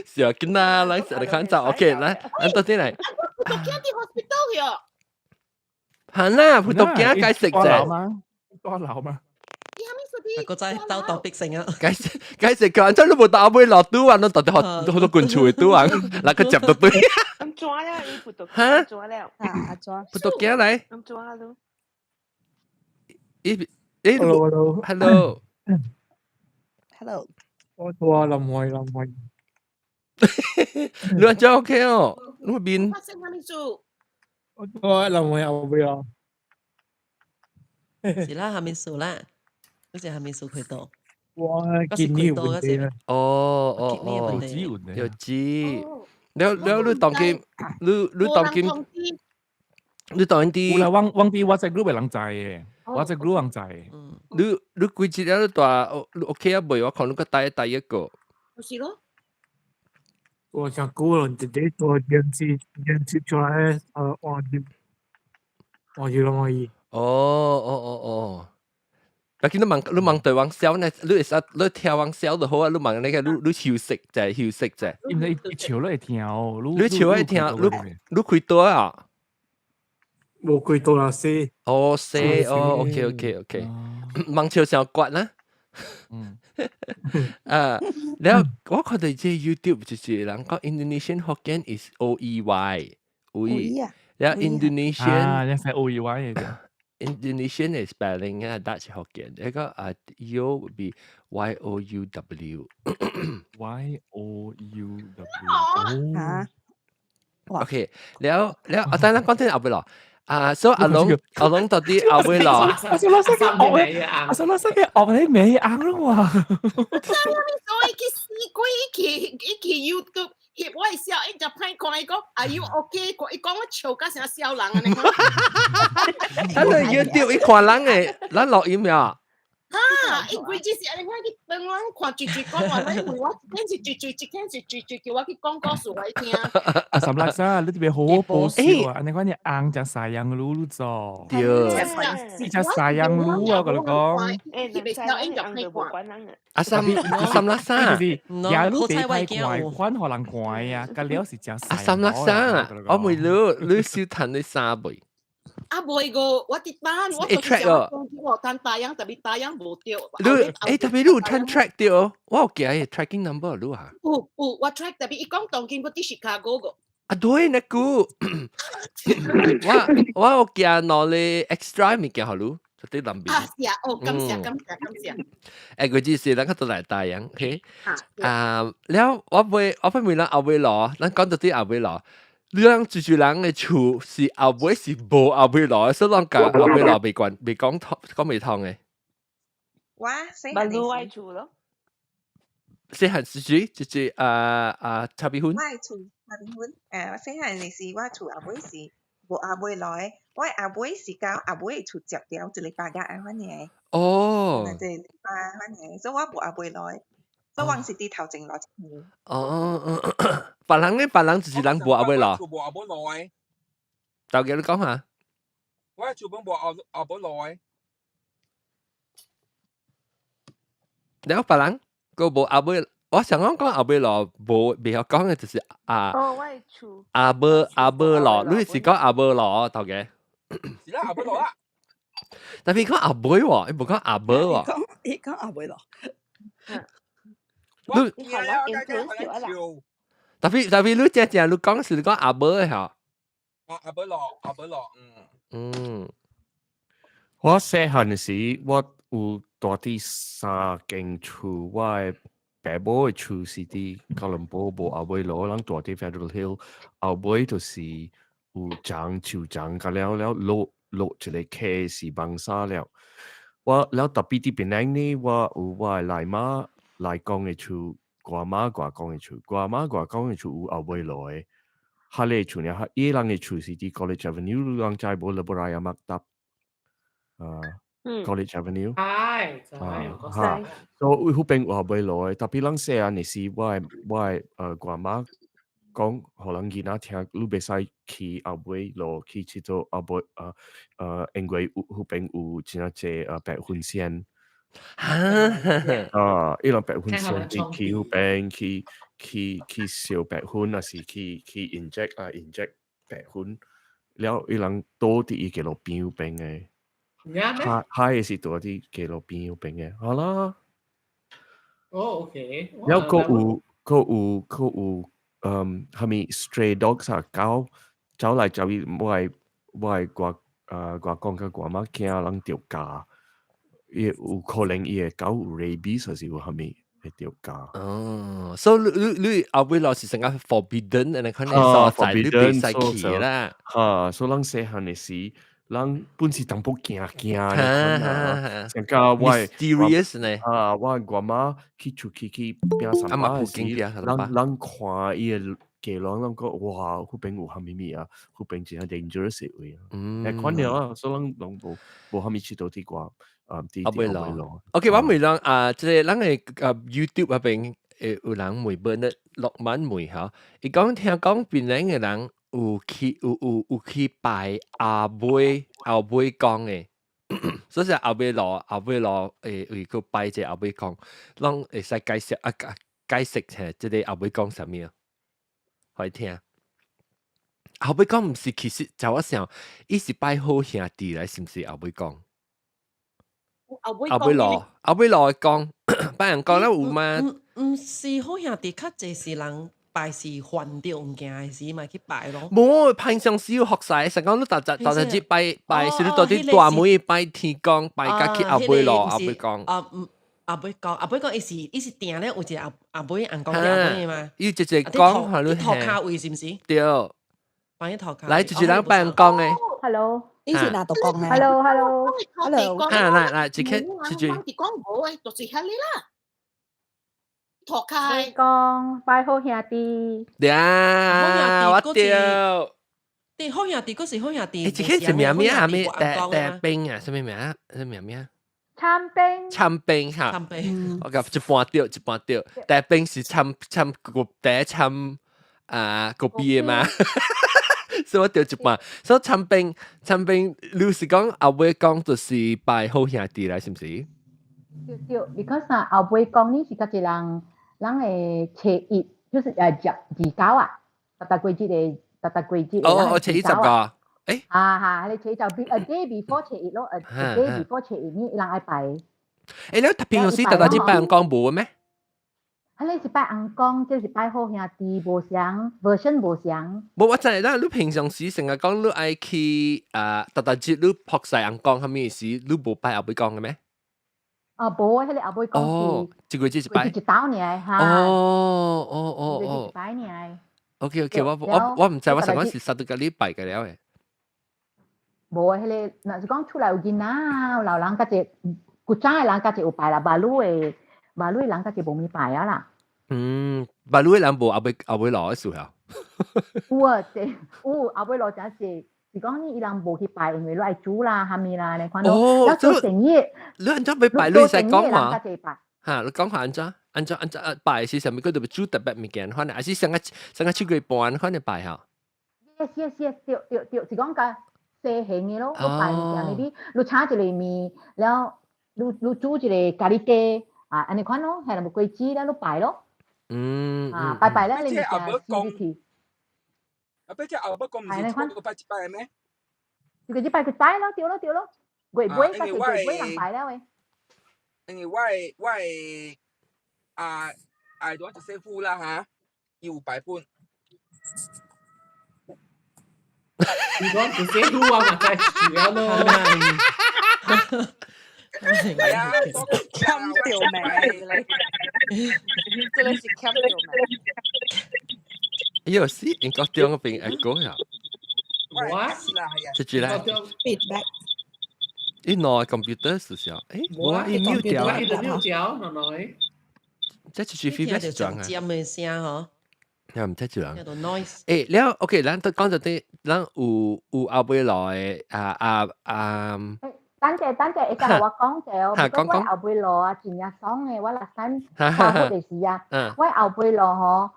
是啊，囡仔，咱實來看走，OK，來，咱到底來。葡萄鏡佇 hospital 去。係啦，葡萄鏡解釋啫。大樓嘛？個仔兜到逼成啊！解釋解釋佢，真你無到尾落拄啊，你到底好好多滾厝的拄啊，那個接到對。咁怎了？伊葡萄嚇？怎了？啊，怎？葡萄鏡來。咁怎啊？伊誒，hello hello，我我林慧林慧。你話真 OK 哦，你邊？發生啥物事？我林慧後尾啊。是啦，下面數啦，嗰隻下面數佢多。我見呢個問題啦。哦哦哦，有知。了了，你當今，你你當今，你當啲。有啦，我我啲 WhatsApp group 嘅人知嘅，WhatsApp group 人知。你你幾節了？你大你 OK 啊？未？我看你個帶帶一個。就是咯。我想估了，直接做電視電視出來，換入換入攏可以。哦哦哦哦。但見你問你問對往笑呢？你會使你聽往笑就好啊！你問那個你你休息者休息者。因為伊笑你會聽，你笑會聽，你你開刀啊？無開刀啦，死。哦，死哦，OK OK OK，網笑上骨啦。嗯。啊，然後我看到這 YouTube 就是人講 Indonesian Hokkien is O E Y，O E，然後 Indonesian 啊，你係 O E Y 嘅。Indonesian 嘅 spelling 啊，Dutch 福建，一個啊 Yeow would be Y O U W。 Y O U W。嚇。 OK，了了，啊，等等講聽後尾咯。啊，所以阿龍阿龍到底後尾咯。阿小老師嘅學，阿小老師嘅學你未硬咯喎。所以去死鬼，伊去 YouTube 翕我的笑，伊就歹看伊講，Are you okay？伊講我笑甲成痟人按呢。咱個 YouTube 伊看人嘅，咱錄音呀。哈！伊規日是按呢，我去當我看住住講話，你問我一天是住住，一天是住住，叫我去講故事予伊聽。阿十六生，你特別好好保守啊！按呢款你紅食西洋滷你做。對。你食西洋滷啊！我跟你講。伊袂曉，伊就歹看。阿三阿三拉生，就是也你別太看，款予人看啊，甲了是食阿三拉生，我問你，你少趁你三倍。啊，袂個，我佇等，我就是我等大樣，特別大樣無對。你特別你有趁 track 對，我有記得 tracking number 你哈。有有，我 track 特別伊講當今我佇芝加哥個。啊對，那個，我有寄兩個 extra 物件予你，就佇南邊。啊是啊，哦，感謝感謝感謝。個就是咱較倒來大洋，OK？啊，了我欲問咱後尾囉，咱講到佇後尾囉。你人住住人嘅厝是後尾是無後尾囉，所以咱講後尾囉未關未講通講未通嘅。我細漢時厝咯。細漢時就是啊啊炒米粉。我的厝炒米粉，細漢時我厝後尾是無後尾來，我後尾是到後尾厝接掉一禮拜個按款爾。哦。一個禮拜款爾，所以我無後尾來，所以我是佇頭前落一年。哦哦，別人咧，別人就是人無後尾來。厝無後尾來。大家你講下。我厝本無後尾來。了別人個無後尾，我想講講後尾來無袂曉講嘅就是啊。哦，我的厝。阿伯阿伯來，你是講阿伯來，頭家。是啦，阿伯來啦。但係講阿尾喎，伊無講阿伯喎。講伊講阿尾來。你你好難特別你正正你講是你講阿伯嘅嚇。啊阿伯來，阿伯來，嗯。我細漢時，我有住佇三間厝，我的爸母的厝是佇吉隆坡無後尾路，人住佇 Federal Hill，後尾就是有樟樹樟，甲了了落落一個溪是網紗了。我了特別佇檳城呢，我有我的內媽內公的厝，外媽外公的厝，外媽外公的厝有後尾路的。哈個厝呢，伊人的厝是佇 College Avenue，人知無？Lebuh Raya Maktab 啊，College Avenue。係，知哈，所以彼邊有後尾路的，特別咱細漢的時，我的外媽講，予人囡仔聽，你袂使去後尾路去佚佗後尾因為有彼邊有真啊濟白粉仙。啊，伊人白粉仙去彼邊去燒白粉，抑是去 inject 啊 inject 白粉，了伊人倒佇伊街路邊彼邊的。海海是住佇街路邊彼邊的，好啦。哦，OK。了，閣有，啥物 stray dogs 啊，狗走來走去，我的外公佮外媽驚人著咬，伊有可能伊的狗有 rabies 還是有啥物會著咬。哦，所以你後尾落是成個 forbidden，按呢款的所在，你袂使去啦。哈，所以咱細漢的時，咱本是淡薄驚驚的，像甲我 mysterious 呢。啊，我外媽去出去去拚三巴時，咱看伊的街路，咱講哇，彼邊有啥物物啊？彼邊真正 dangerous 的位啊。會看著啊，所以咱攏無啥物佚佗佇外啊，佇後尾路。OK，我問人啊，這個咱的啊 YouTube 那邊會有人問問的落滿問吼，伊講聽講檳城的人有去拜阿尾後尾公的，所以是後尾路會會去拜這後尾公，攏會使解釋啊解釋下這個後尾公啥物啊？予伊聽。後尾公毋是其實就我想，伊是拜好兄弟來，是毋是後尾公？後尾後尾路後尾路的公，拜人講了有嗎？毋是好兄弟，較濟是人拜拜是還掉物件的時，咪去拜咯。無，平常時要學晒，成講你逐日逐日拜拜，是你到底大妹拜天公，拜甲去後尾咯，後尾講。啊，唔，後尾講，後尾講，伊是定咧，有一個後後尾尪公後尾嘛。伊直直講，係你塗跤位是毋是？對。放喺塗跤。來，就是人拜尪公的。 Hello，伊是哪度講咧？Hello，Hello，Hello。啊，來來，一個，一句。講無誒，就是遐哩啦。塗跤。講拜好兄弟。呀，我對。對，好兄弟，閣是好兄弟。欸，這個是名名啊？咩？大大兵啊？啥物名？啥物名？參兵。參兵哈。參兵。我講一半對，一半對。大兵是參參個第參啊個邊的嘛？所以我對一半。所以參兵參兵，你是講後尾講就是拜好兄弟啦，是毋是？對對，because 啊後尾講你是較濟人，人會初一，就是十二九啊，逐逐過節的，逐逐過節。哦哦，初一十個，欸。啊哈，你初一就 a day before 初一咯，a day before 初一，你人愛拜。欸，你平常時逐逐日拜尪公無咩？啊，你是拜尪公，這是拜好兄弟，無相 version 無相。無，我知啦。你平常時成日講你愛去啊，逐逐節你撲晒尪公，啥物時你無拜後尾公的咩？啊，無，彼個後尾公哦，一個月一擺。一道爾哈。哦哦哦哦。一擺爾。 OK OK，我毋知，我想講是實到甲你拜個了的。無啊，彼個若是講厝內有囡仔，有老人較濟，古早的人較濟有拜啦，馬路的馬路的人較濟無物拜啊啦。嗯，馬路的人無後尾後尾落的時候。有啊，這有後尾落真濟，是講伊人無去拜，因為你愛煮啦、蝦米啦，你看到。哦，做生意。你按怎欲拜？你會使講話？哈，你講下按怎？按怎按怎拜是啥物？叫做煮特別物件，可能還是上個上個七月半可能拜哈。 Yes yes yes，對對對，是講較細型的咯，你拜物件，你你請一個麵，了你你煮一個咖喱雞啊，按呢款咯，係無果子了，你拜咯。啊，拜拜咧，你物件燒去。啊，不，這後尾講毋是一個拜一拜的咩？一個禮拜一拜咯，對咯對咯，月尾才是月尾人拜了的。因為我的啊愛咗一師傅啦嚇，伊有拜本。你講一師傅我嘛知是了咯。係啊，欠掉命嚟，這個是欠掉命。有時應該中嗰邊會講呀。我出住啦。 Feedback。伊攞 computer 是啥？欸，我伊 mute 掉。我伊就 mute 掉，奶奶。這出去 feedback 是怎啊？尖的聲嗬。又毋知一人。聽到 noise。欸，了 OK，咱都講到底，咱有有後尾來的啊啊啊。等者等者，會甲我講者哦。我後尾落啊，真正爽的，我來三差不多時啊。我後尾落吼，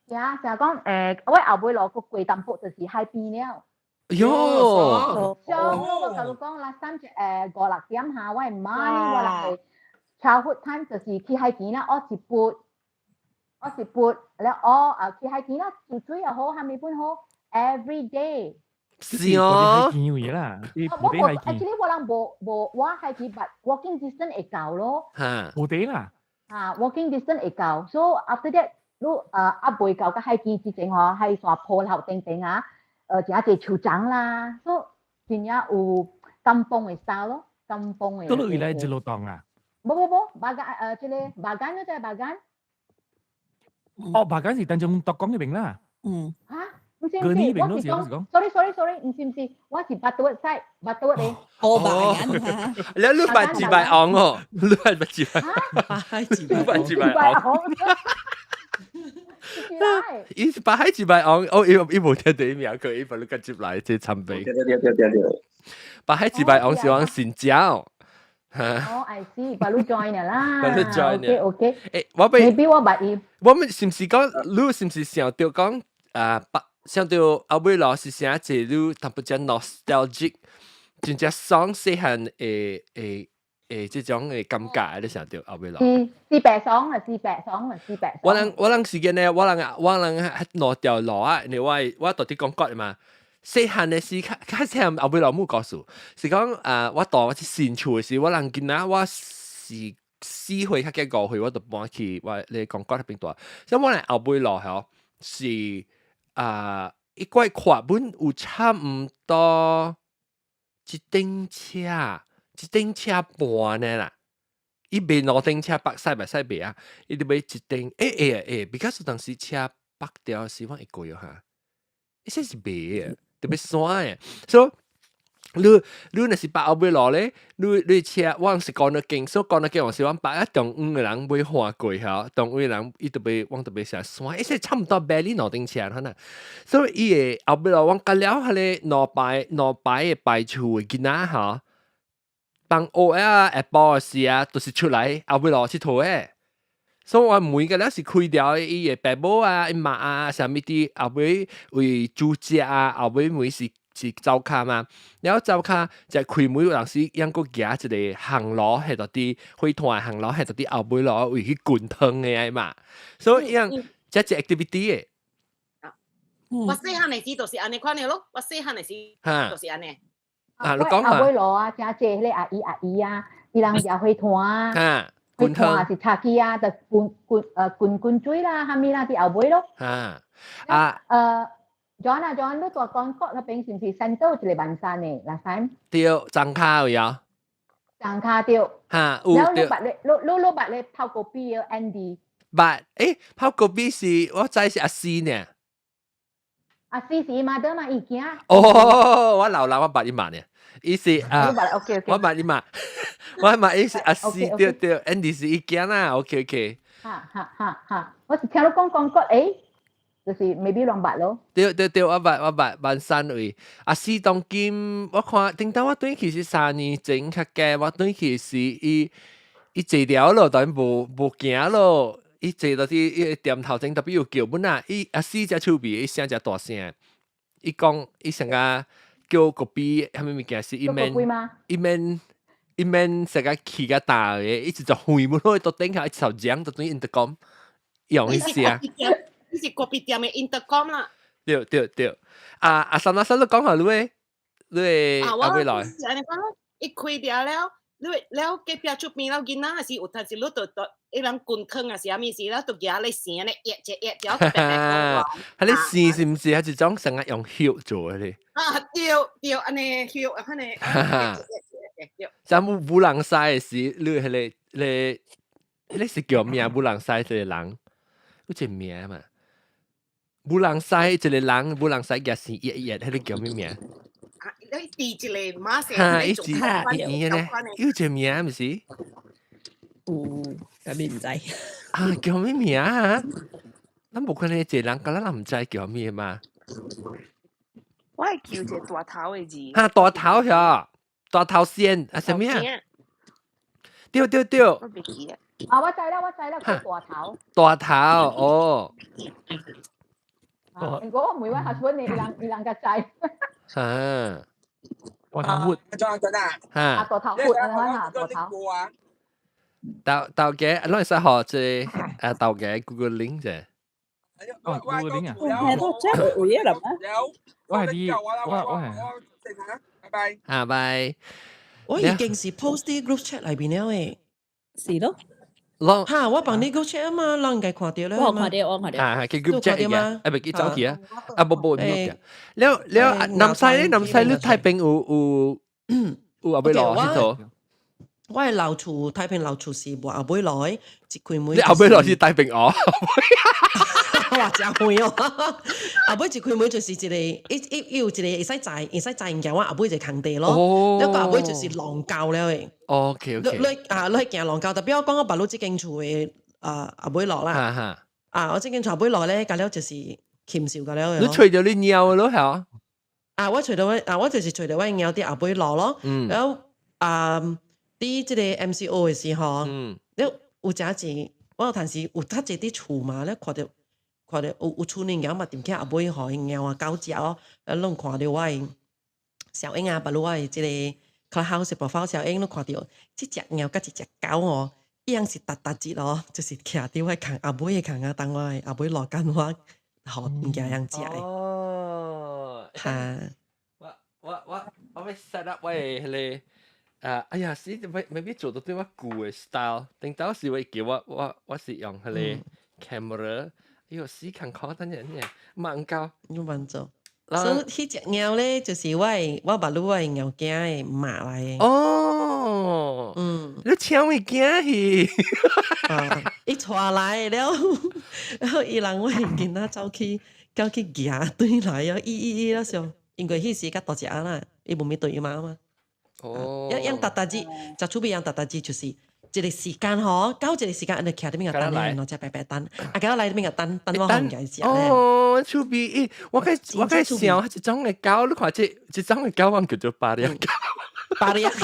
啥啥講？我後尾落個過淡薄就是海邊了。喲！像我共你講啦，三隻五六點下，我的媽呢，我來 childhood time 就是去海邊啦，我一撥，我一撥，了我啊去海邊啦，游水又好，蝦米本好，every day。是哦，海邊位啦，我我 actually 我人無無我海邊，but walking distance 會到咯。嚇，無地啦。啊，walking distance 會到，so after that 你啊未到個海邊之前吼，海山坡頭頂頂啊，真濟樹叢啦，所以真正有甘榜的 style 咯，甘榜的。倒落來一路檔啊？無無無，巴干這個巴干你知巴干？哦，巴干是當中獨江嗰邊啦。嗯。嚇？毋是毋是，我是講，sorry sorry sorry，毋是毋是，我是 Butterworth side，Butterworth 的。哦，巴干。你你拜幾拜昂哦？你拜幾拜？拜幾拜幾拜昂？伊是拜海幾拜昂？哦，伊伊無聽第一名，佢伊把你接來這參杯。對對對對對。拜海幾拜昂是往新疆。哦，I see，把你 join 啦。把你 join OK OK。欸，我被 maybe 我捌伊。我們是毋是講，你是毋是想著講啊？想著後尾老是啥一你淡薄仔 nostalgic，真正爽細漢的的的這種的感覺，你想著後尾老。是是白爽啊，是白爽啊，是白。我人時間呢，我人兩條路啊，因為我到底講國嘛。細漢的時較較細漢後尾老母告訴，是講啊，我到我去新厝的時，我人囡仔我是4歲較計5歲，我就搬去我你講國那邊住。所以我來後尾落吼是啊，一個看本有差毋多一頂車，一頂車半呢啦。伊賣兩頂車北使袂使賣啊？伊就買一頂，欸，because 當時車北掉時，我會過哈，伊說是賣的，特別山的，所以你若是北後尾落咧，你車我是講得經，所以講得經，我是阮北一中午的人買換過吼，中午的人伊就欲我就欲成山，伊說差毋多買你兩頂車可能，所以伊會後尾落阮甲了彼个兩排兩排的排厝的囡仔吼。放學啊，下晡的時啊，都是出來後尾落𨑨迌的。所以我每個了是開掉伊的爸母啊、伊媽啊，啥物佇後尾為煮食啊，後尾每是是灶跤嘛。了灶跤就開門有當時猶閣行一個烘爐，喺度佇火炭烘爐，喺度佇後尾落為去滾湯的嘛。所以樣這一 activity 的。我細漢的時就是按呢款的咯，我細漢的時就是按呢。啊，你講後尾落啊，誠濟彼个阿姨阿姨啊，伊人舉火炭啊，火炭是柴機啊，就滾滾滾滾水啦，啥物啦，佇後尾咯。啊啊。John 啊，John，你住 Concord 那邊是毋是 center 有一個萬山的？last time？對，莊跤有啊。莊跤對。哈，有對。了你捌咧，你捌咧泡咖啡的 Andy？捌，欸，泡咖啡是我知是阿四呢。阿四是伊媽的嘛，伊囝。哦，我老人我捌伊嘛呢。伊是啊，我捌伊嘛，我捌伊是阿四，對對，Andy 是伊囝啦，OK OK。哈哈哈哈，我是聽你講講過，欸，就是 maybe 攏捌咯。對對對，我捌我捌萬山位。阿四當今我看，頂當我轉去是3年前較加，我轉去是伊伊坐了咯，但無無行咯。伊坐到佇伊店頭前特別有叫本啊，伊阿四隻手臂，伊聲誠大聲，伊講伊成個叫咖啡，啥物物件是伊免伊免伊免成個氣較大的，伊直就遠本落到頂下，一頭講就等於 intercom 用伊聲。你是咖啡店的 intercom 啦。對對對，啊啊，三阿三你講下你的你的後尾來。按呢講咯，伊開掉了，你了隔壁出邊了囡仔是有陣時你就就伊人滾坑啊是啥物事，了就舉咧線咧壓一壓條，白白彼个線是毋是還是種成日用葉做的咧？啊對對，按呢葉按呢。像有人西的時，你彼个你彼个是叫名？有人西一個人，有一個名嘛？有人西一個人，有人西舉線壓壓，彼個叫咩名？你佇一個馬線，哈，伊是伊呢？有一個名毋是？有，啥物毋知？啊，叫咩名啊？咱無可能一個人，敢若咱毋知叫咩嘛？我係叫一個大頭的字。哈，大頭遐，大頭線啊，啥物啊？對對對。我袂記得。啊，我知啦，我知啦，叫大頭。大頭哦。如果我問我 husband 的，伊人伊人較知。哈。大頭活。裝陣啊。哈。啊，大頭活啊，大頭。豆豆家，攏會使學這個啊，豆家 Google link 啫。哦，Google link 啊。係都真係有嘢啦咩？我係啲，我我係。拜拜。啊，拜。我已經是 post 佇 group chat 內邊了誒。是咯。哈，我幫你 group chat 啊嘛，人應該看到了我看到，我看到。啊，去 group chat 嘅，啊，袂記走去啊，啊，無無唔嘅。了了，南西咧，南西你太平有有有後尾落去做。我的老厝太平老厝是無後尾來，一開門。你後尾來是太平哦。哇，真遠哦！後尾一開門就是一個，伊伊伊有一個會使載，會使載物件，我後尾就空地咯。了個後尾就是廊溝了的。 OK OK。你啊，你行廊溝，特別我講我捌你這間厝的啊後尾落啦。啊，我這間厝後尾落咧，甲了就是禽獸甲了。你揣著你貓咯，係啊，我揣著我啊，我就是揣著我貓佇後尾落咯。然後啊，佇這個 MCO 的時候，你有誠濟，我有陣時有較濟佇厝嘛，你看著。看著有有厝裡貓嘛，踮起後尾予𪜶貓啊狗食哦，啊，攏看著我的小英啊，別如我的這個 Clubhouse profile 小英，攏看著這隻貓佮一隻狗哦，伊樣是逐逐日哦，就是徛佇我空後尾的空啊，當我的後尾落間我予物件通食的。哦，哈，我我我我欲 set up 我的彼個啊，哎呀，是 maybe 做到對我舊嘅 style，頂到時會叫我是用彼個 camera，哎喲，死看看等陣呢，慢教，要慢做。所以彼隻貓咧，就是我爸魯我的貓囝的媽來的。哦，你請伊囝去，啊，伊帶來了，然後伊人我的囡仔走去行對來啊，伊伊伊了想，因為彼時較大隻啦，伊無咪對嘛嘛。哦，一樣沓沓子，就厝邊樣沓沓子，就是一個時間嗬，到一個時間，你徛佇邊個等咧，兩隻白白等，啊，到來邊個等，等我紅嘅食咧。哦，厝邊，我該想，這種的狗，你看這種的狗，我叫做巴列狗，巴列狗。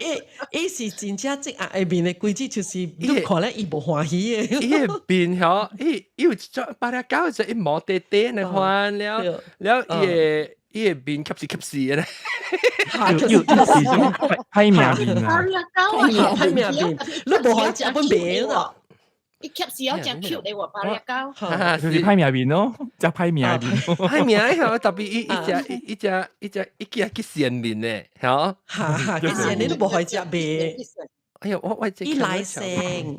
伊伊是真正這下面的規矩，就是你看咧，伊無歡喜的。伊的面吼，伊有一種巴列狗就一毛短短的款了，了伊的面吸是吸是的咧，又又是種歹命面啊！歹命面，你無可以食本面咯。伊吸是有真 cute 的喎，巴列狗。就是歹命面咯，食歹命面。歹命吼，特別伊只伊叫去善面呢，吼。哈哈，去善你都無可以食面。哎呀，我伊來先，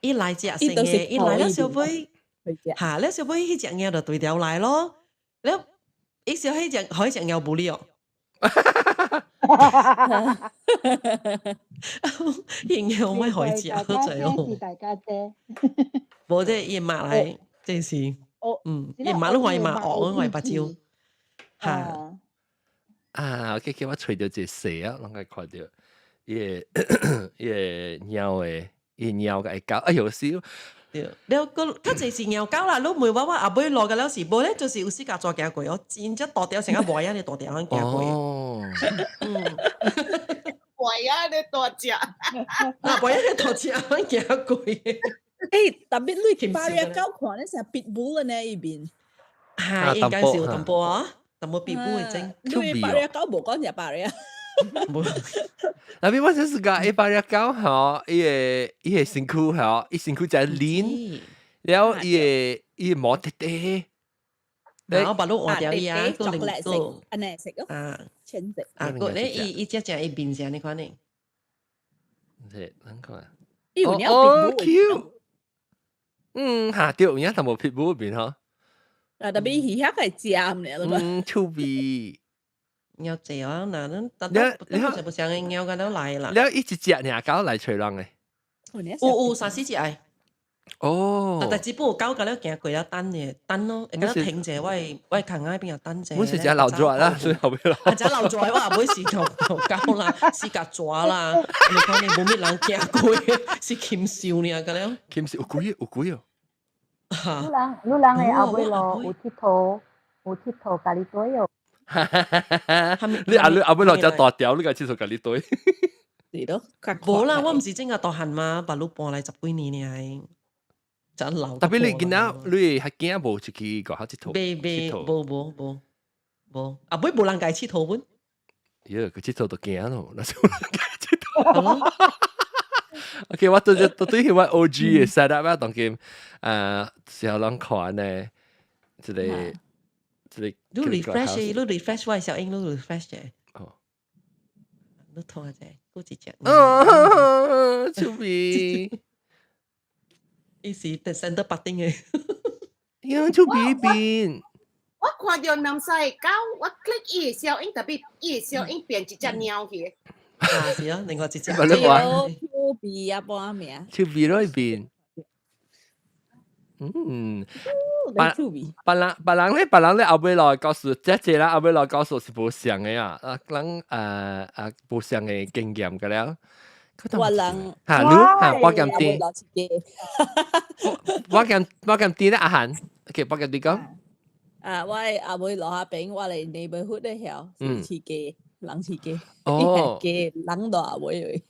伊來食先的，伊來了小尾，哈，了小尾彼隻貓就對調來咯，了。伊小彼隻彼隻貓無理哦，應該我咪可以食好濟哦。大家姐，無這伊媽來，真是，伊媽攏歡喜嘛，學我目睭，哈。啊，OK，叫我揣著一個蛇啊，攏該看著，伊個貓的，伊貓個狗，哎喲死！對，了個較濟是貓狗啦，你問我我後尾落個了是無咧，就是有時共蛇行過哦，真正大條成個貘仔呢大條行過。哦，貘仔呢大隻，啊貘仔呢大隻行過。欸，特別你巴列狗看咧成 pitbull 呢伊面。嚇，應該是有淡薄啊，淡薄 pitbull 的種。你巴列狗無講食巴列。那邊我就是講，伊巴列狗吼，伊個身軀吼，伊身軀真黏，然後伊個毛滴滴，然後把路換掉伊啊，個零個，按呢色咯，啊，淺色。啊，個咧伊伊只只伊面是按呢款呢？是，咱看。伊有領哦，Q，嚇對，有影淡薄 pitbull 面吼。啊，特別伊遐個尖咧，嗯，趣味。貓濟啊，嗱，咱特特就無像個貓個都來啦。了，伊一隻爾狗來揣人的。有三四隻愛。哦。但只不過狗個了行過了等嘅，等咯，會個停者，我的崁仔邊啊等者。我是隻老蛇啦，所以後尾咯。啊，隻老蛇我後尾是頭狗啦，是共蛇啦，你看你無咩人行過，是禽獸爾個了。禽獸有幾有幾哦？你人的後尾咯，有𨑨迌，有𨑨迌家己綴哦。你阿你後尾落隻大條，你個廁所共你對。是咯，無啦，我毋是正個大漢嘛，把路搬來十幾年爾，真老。特別你囡仔，你係囝無出去外口𨑨迌？未未，無無無無，後尾無人共伊𨑨迌本。喲，佢𨑨迌就驚咯，那是無人共伊𨑨迌。OK，我對對對，我 OG 的 set up 啊，當今時候攏看呢，這個。你 refresh，你 refresh 我小英，你 refresh 者。哦。你拖下者，顧一隻。哦，趣味。伊是特生得白丁的。用趣味邊。我看著南西狗，我 click 伊的小英，特別伊的小英變一隻貓去。啊，是啊，另外一隻。你話。趣味啊，報名。趣味落邊。嗯，別別人別人咧，別人咧後尾來告訴，這這啦後尾來告訴是無相的啊，啊，人無相的經驗個了。我人嚇你嚇我咁啲，我咁啲咧阿韓，OK，我咁啲講。啊，我阿妹落下邊，我嚟 neighborhood 咧曉，是飼雞，人飼雞，哦，雞人大阿妹。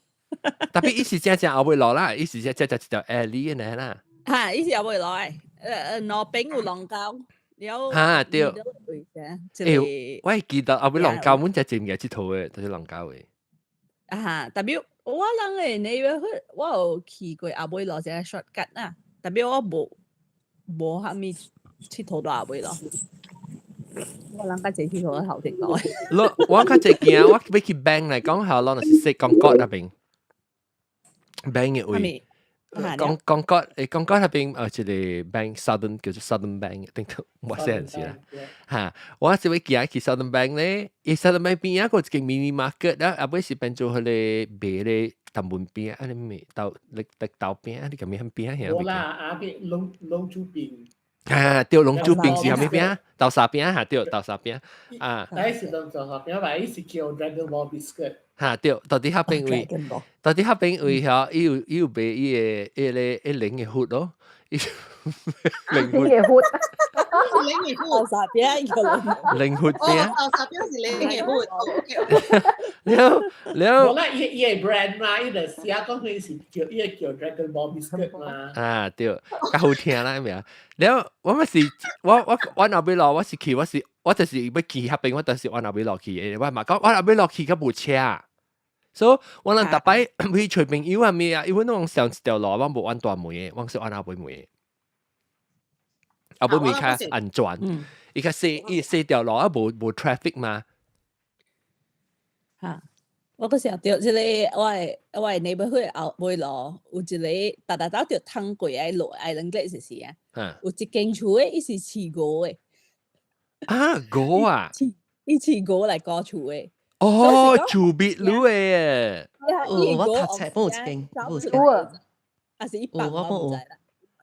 特別伊是正正後尾落啦，伊是正正正一條 alley 的啦。嚇，伊是後尾落的，路邊有龍溝，了。嚇對。欸，我會記得後尾龍溝，阮只真嘅佚佗的，就是龍溝的。啊，特別我人的 neighborhood，我有去過後尾落一個 shortcut 啊，特別我無無啥物佚佗到後尾落。我人較濟去我頭前講。我較濟驚，我欲去 bank 來講下，攏是說講國那邊 bank 嘅位。講講國誒，講國那邊一個 bank Southern 叫做 Southern Bank，頂頭我細陣時啦嚇，我是欲行去 Southern Bank 咧，伊 Southern Bank 邊仔個一間 mini market 啦，後尾是變做彼個賣咧淡門邊啊，你咪豆你豆餅啊，你個咩邊啊？無啦，啊邊龍龍珠餅。啊，對，龍珠餅是啥物餅？豆沙餅嚇，對，豆沙餅啊。那是豆沙餅，嘛伊是叫 Dragon Ball Biscuit。嚇，對，到底彼邊位，到底彼邊位吼，伊有賣伊個伊個伊零嘅血咯，零嘅血，零嘅血，豆沙餅個零血餅，豆沙餅是零嘅血。了了，無啦，伊伊個 brand 嘛，伊就寫講佢是叫伊個叫 Dragon Ball Biscuit 嘛。啊，對，較好聽啦，咩啊？了，我咪是，我後尾落，我是去，我是我就是欲去彼邊，我就是我後尾落去的，我嘛講我後尾落去較無車。所以我人逐擺去揣朋友啊咩啊，因為攏上一條路，我無按大門的，我是按後尾門的。後尾門較安全，伊較細，伊細條路啊，無無 traffic 嘛。嚇！我閣想著這個我的 neighborhood 後尾路有一個，逐逐走著通過愛落愛兩個就是啊，有一間厝的，伊是飼鵝的。啊，鵝啊！伊飼鵝來顧厝的。哦，厝邊路的。哦，我讀冊本有一間，有一間。啊是伊放我毋知啦，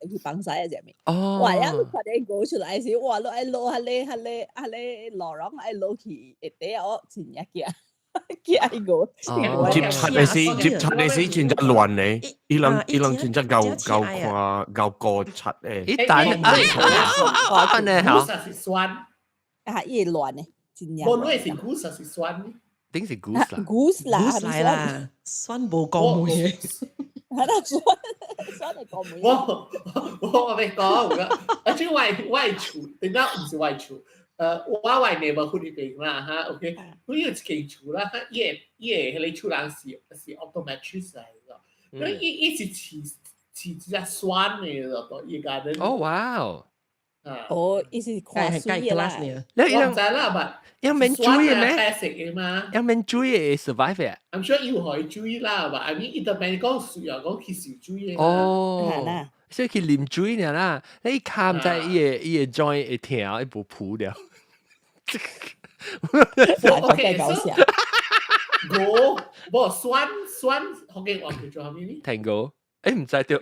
伊放屎啊啥物？哦。哇！呀，你看見鵝出來時，哇！你愛落彼个彼个彼个路廊愛落去，下底我真正驚。驚鵝。接柒的時，接柒的時真正亂咧，伊人真正𠢕𠢕看𠢕過柒的。伊等啊，按呢吼。是酸。啊，伊會亂的，真正。無論是 goose 是酸。頂是 goose 啦。 goose 啦，goose 來啦，酸無講梅。係啦，酸酸係講梅。我欲講，啊，這我厝，點解毋是我厝？我 neighborhood 裡邊啦，哈，OK，佢有一間厝啦，伊個彼個厝人是 optometrist 來個，佢伊是飼飼一隻酸的，到伊家的。哦，哇哦！哦，伊是看水的啦。你我毋知啦，but 要免水的咩？白色的嘛。要免水的 survive 嘅。 I'm sure 有可以水啦，but I mean 伊特別講水啊，講去受水的。哦，所以去啉水爾啦，你跤毋知伊個 joint 會疼，伊無浮了。 OK，so 鵝無酸酸福建話叫做啥物呢？聽過？毋知對。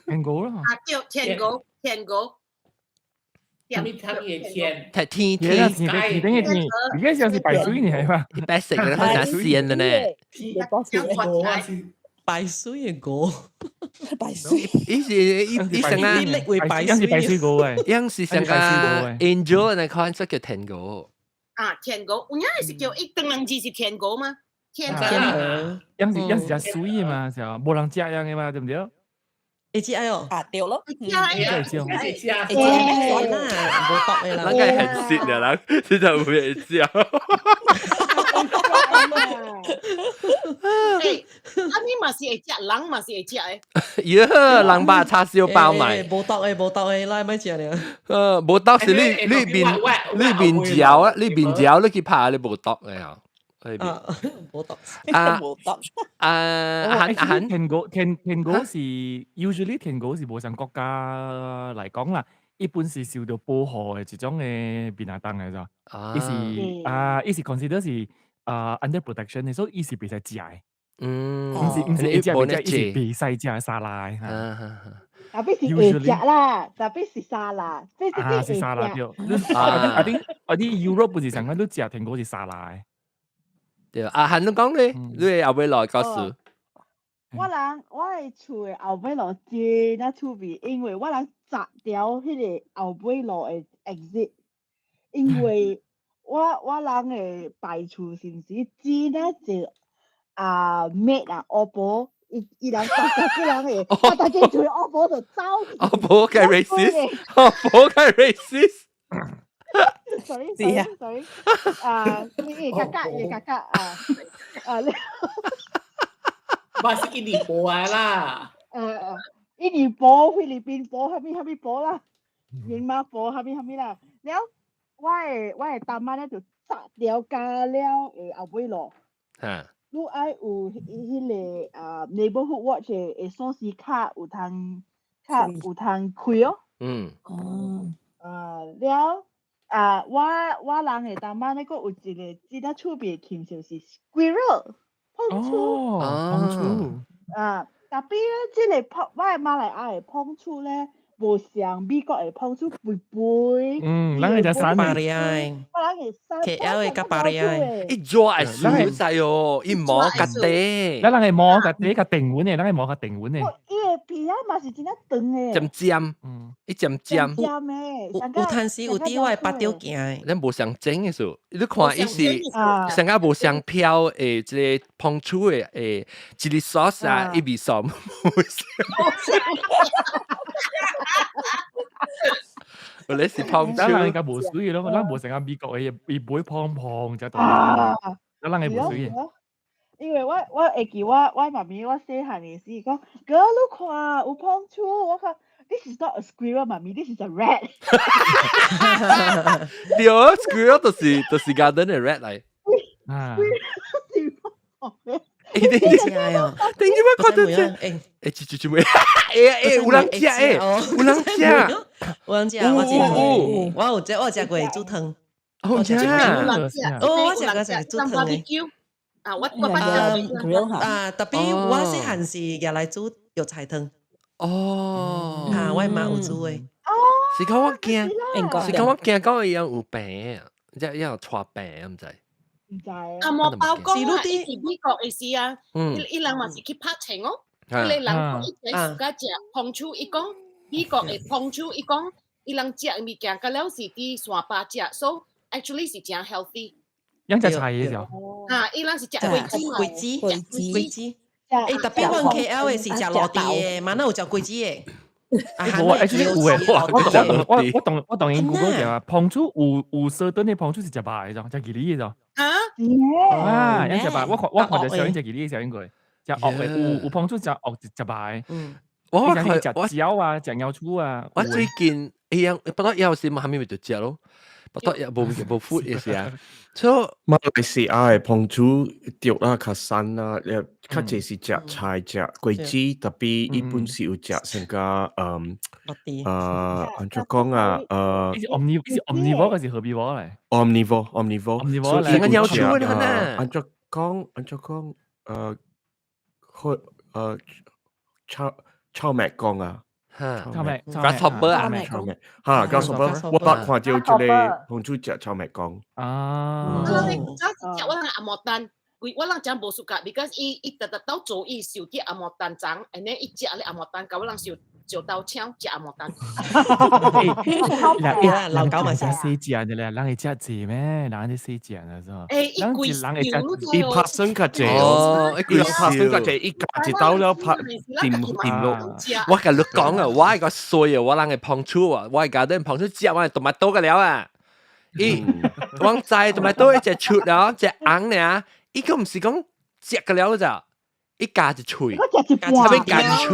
聽過啦。啊，對，天鵝，天鵝。啥物啥物的天？天天天天天頂個天，而家像是白水呢係嘛？白色嘅，好像鮮的呢。天白水的鵝，白水。伊是伊伊成啊，白水白水鵝誒，樣是成個 angel 那款，這叫天鵝。啊，天鵝，有影是叫伊當兩字是天鵝嗎？天鵝，樣是樣是隻水的嘛，是啊，無人食樣的嘛，對毋對？會食哦，啊對咯，會食啊，會食，會食，會食啦，無毒的啦。咱個很實的啦，這就會食。欸，啊你嘛是會食，人嘛是會食的。耶，人肉叉燒包埋。無毒的，無毒的，來欲食爾。無毒是你面嚼啊，你面嚼你去拍你無毒的啊。啊，無毒。啊，無毒。啊，阿韓天鵝天鵝是 usually 天鵝是無像國家來講啦，一般是受到保護的一種的變阿當來咋。伊是啊，伊是 consider 是啊 under protection 的，所以伊是袂使食的。毋是會食袂食，伊是袂使食沙拉的。 Tapi 是會食啦，tapi 是沙拉，啊是沙拉對。啊啲 Europe 不是上講你食天鵝是沙拉的。對，阿韓你講咧，你後尾來告訴。我人我的厝的後尾路真啊趣味，因為我人鑿掉彼個後尾路的 exit，因為我人的排厝是毋是真啊濟啊 maid 啊烏婆，伊伊人逐逐個人會，逐逐間厝的烏婆就走去。烏婆較 racist，烏婆較 racist。 Sorry sorry sorry，啊，伊格格伊格格啊啊！我是印尼婆來啦。印尼婆、菲律賓婆，啥物啥物婆啦，緬馬婆，啥物啥物啦。了，我的大媽咧就紮掉加了的後尾咯。你愛有彼個啊 neighborhood watch 的鎖匙卡有通卡有通開哦。哦。啊了啊，我人的大媽咧，閣有一個真正趣味的禽獸是 squirrel，膨鼠。哦，膨鼠。啊，特別咧，這個膨我的馬來亞的膨鼠咧，無像美國的膨鼠肥肥。咱會食瘦巴里我人會瘦。 KL 的較巴里伊抓會輸在哦，伊毛較短。咱人會毛較短較定穩的，咱會毛較定穩的。伊的皮啊嘛是真正長的。尖尖，伊尖尖。尖的。有趁時有佇我的腹肚行的。咱無相整的數，你看伊是上較無相飄的，這個膨鼠的誒，一個 sauce 啊，伊味素。我咧是膨鼠，咱人應該無水咯，咱無成個美國的，伊不會胖胖只大。咱人會無水。因為我會記我媽咪我細漢的時講，哥你看有膨鼠，我講 This is not a squirrel，媽咪，This is a rat。對，squirrel 就是 garden 的 rat 來。啊。 Squirrel 是胖的。欸，你食哦？頂住我看到這，欸，這這這咩？欸欸，有人食欸，有人食，有人食，我食過，我有食過煮湯。我食，哦，我食過食煮湯的。啊，我捌啊，特別我細漢是舉來煮藥材湯。哦，嚇，我媽有煮的。哦，是講我驚，是講我驚講伊樣有病，即係有帶病，毋知。毋知啊。啊，無包講啊，伊佇美國的時啊，伊人嘛是去拍槍哦。彼个人講伊在自家食膨鼠，伊講美國的膨鼠，伊講伊人食的物件，甲了是佇山巴食，所以 actually 是誠 healthy。養隻菜的時候。啊，伊人是食果子嘛，果子，果子。欸，特別阮 KL 的是食落地的，嘛哪有食果子的？無啊，actually 有的，我當然 Google 者啊，膨鼠有燒燉的膨鼠是食肉的咋，食魚的咋。啊？啊，養食肉，我看著小英食魚的小英過，食惡的有膨鼠食惡食肉的。我看食蕉啊，食鳥鼠啊。我最近哎呀，不過有時嘛，蝦米咪就食咯。不過也無無 food 的時啊，所以馬來西亞的膨鼠釣啊較瘦啊，較濟是食菜食果子，特別伊本是有食成個按怎講啊？伊是 omni 伊是 omnivore 還是 herbivore 咧？omnivore omnivore omnivore 成個鳥鼠啊！按怎講？按怎講？去臭臭麥講啊！臭麥，grasshopper 啊，臭麥，嚇 grasshopper，我捌看到這個膨鼠食臭麥講。啊！我人古早是食我人紅毛丹，我人真無 suka，because 伊特特到做伊受啲紅毛丹髒，and then 伊食咧紅毛丹，共我人受石刀槍食紅毛丹。老狗嘛食細隻的咧，人會食濟咩？人會細隻啊，是吧？欸，伊規人會食，伊拍算較濟哦，伊拍算較濟，伊夾一刀了拍掂掂落。我共你講啊，我個衰啊，我人會膨鼠啊，我家啲膨鼠食我 tomato 個了啊。伊我知 tomato 一隻出了，隻紅爾，伊個毋是講食個了咋？伊咬一喙，他欲咬一喙，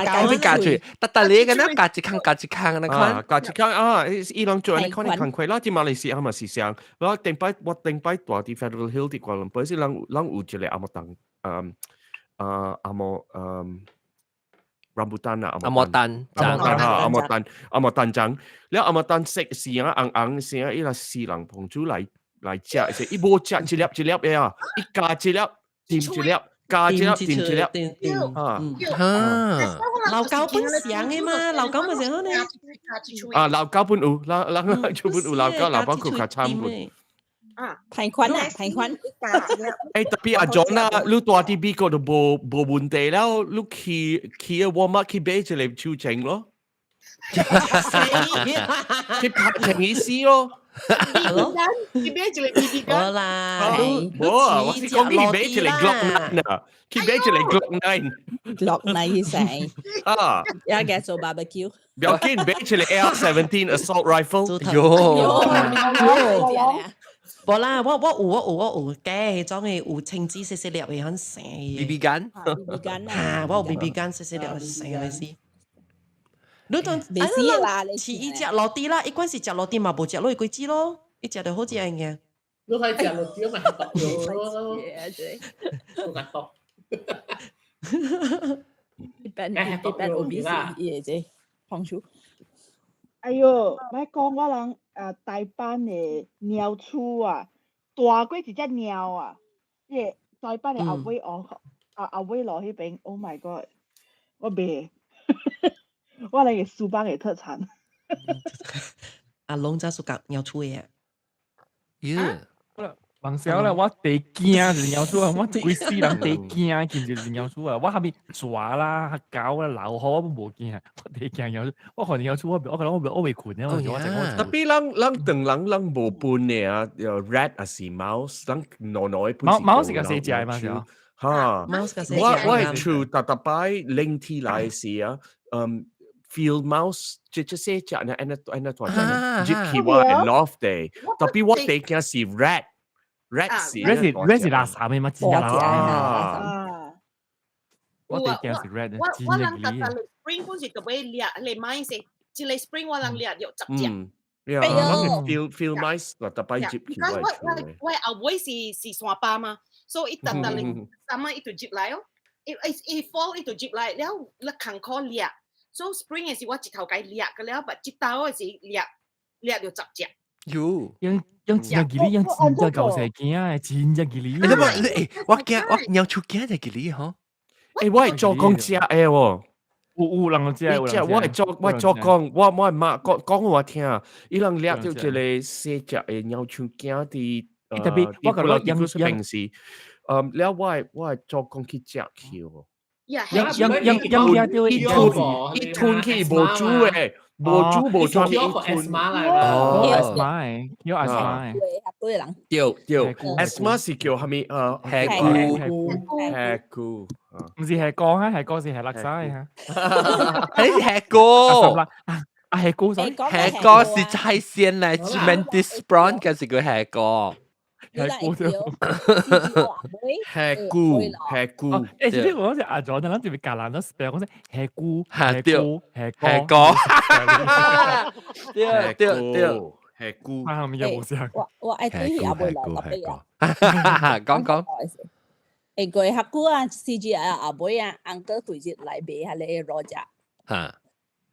他欲咬一喙，逐逐日個那咬一空咬一空那款，咬一空啊！伊人做按呢款的工課，咱佇馬來西亞嘛是像，我頂擺住佇 Federal Hill 佇哥倫布是人有一個紅毛丹，紅毛rambutan 啊，紅毛丹，紅毛丹哈，紅毛丹，紅毛丹欉，了紅毛丹色是啊紅紅，是啊伊若死人膨鼠來食，是伊無食一粒一粒的啊，伊咬一粒，掂一粒。咬一粒，掂一粒，啊，老狗本上的嘛，老狗嘛上呢。啊，老狗本有，人人就本有老狗，老狗佢較慘本。啊，排款啊，排款。欸，特別阿 John 啊，你住佇美國就無問題了，你去 Walmart 去買一個手槍咯，去拍成意思咯。去買一個 BB gun。無啦，無啊，我是講去買一個 Glock 9啊，去買一個 Glock 9。 Glock 9意思。啊。也嘅做 barbecue。不要緊，買一個 AR-17 assault rifle。喲。無啦，我有，假彼種的有青子細細粒的很細。 BB gun。 BB gun 啊，我有 BB gun 細細粒細的是。你當袂死啦，你是伊食落地啦，伊管是食落地嘛，無食落去果子咯，伊食就好食嘅。你可以食落地咪係毒咯，冇得毒。一般一般有比是伊個這黃鼠。哎喲，莫講我人台灣的貓鼠啊，大過一隻貓啊！伊個台灣的後尾哦，啊後尾路彼邊，Oh my God！我袂，我來個蘇北的特產。阿龍才屬甲貓鼠的啊。耶！人小咧，我第驚就是貓鼠啊！我規世人第驚見就是貓鼠啊！我下面蛇啦、狗啦、老虎我都無驚，我第驚貓鼠。我看見貓鼠，我我覺得我我袂睏咧，我我特別咱咱唐人咱無分的啊，rat 還是 mouse，咱挪挪的本是貓是個細隻嘛，是啊。哈，我我係厝逐逐擺冷天來時啊，嗯，field mouse 這這細隻呢，按那按那大隻，入去我會 love 的，特別我第驚是 rat。rat 是 rat 是 rat 是垃圾的嘛，真正垃圾。我第驚是 rat，我我人逐逐 spring 本是特別掠，你 mice，一個 spring 我人掠著10隻。嗯，呀，我 field field mice 逐逐擺入去我我我後尾是是山巴嘛，所以伊逐逐日三仔伊就入來哦，伊伊伊 fall 伊就入來，了你艱苦掠，所以 spring 的時我一頭共掠個了，但一兜的時掠掠著10隻。喲，用用真正吉利，用真正厚細驚的，真正吉利。你無欸，我驚我貓鼠驚就吉利吼。欸，我會做工食的喎。有有人食，你食我會做，我會做工，我我媽講講予我聽，伊人掠著一個細隻的貓鼠囝佇特別我覺得養養平時，嗯，了我會我會做工去食去哦。養養養養掠著伊吞伊吞去無煮的。無煮無煮去吞。哦，asthma 有 asthma。對人。對對，asthma 是叫啥物？下菇。下菇。毋是下鍋哈，下鍋是下垃圾哈。係是下鍋。啊下鍋，下鍋是菜鮮嚟，mantis prawn 嘅是叫下鍋。下菇對。下菇，下菇。欸，其實我是阿祖，咱這邊教人都 spell，我說下菇，下菇，下鍋。對對對，下菇。啊，咪又冇聲。我我愛對伊阿妹來特別啊。講講。會過較久啊，C G 啊阿妹啊，uncle 對日來賣彼個 rojak。嚇！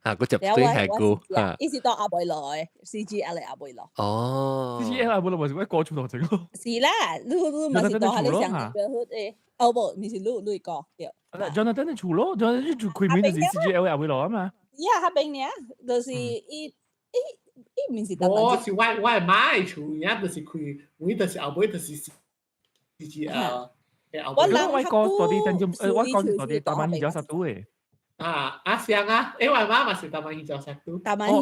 啊，嗰隻對下菇，嚇。伊是到阿妹來，C G 阿嚟阿妹來。哦。 C G 阿妹來，咪是我過厝頭前咯。是啦，你你嘛是到彼個上個好誒，哦無，毋是你你講對。 Jonathan 的厝咯，Jonathan 住開門就是 C G L 阿妹來啊嘛。呀，較邊爾，就是伊伊伊毋是。我是我我媽的厝，而家就是開，每就是後尾就是 C G L。我人我講到底等陣，我講到底大馬二十度的。啊，阿香啊，欸，我媽嘛是大馬二十度。大馬二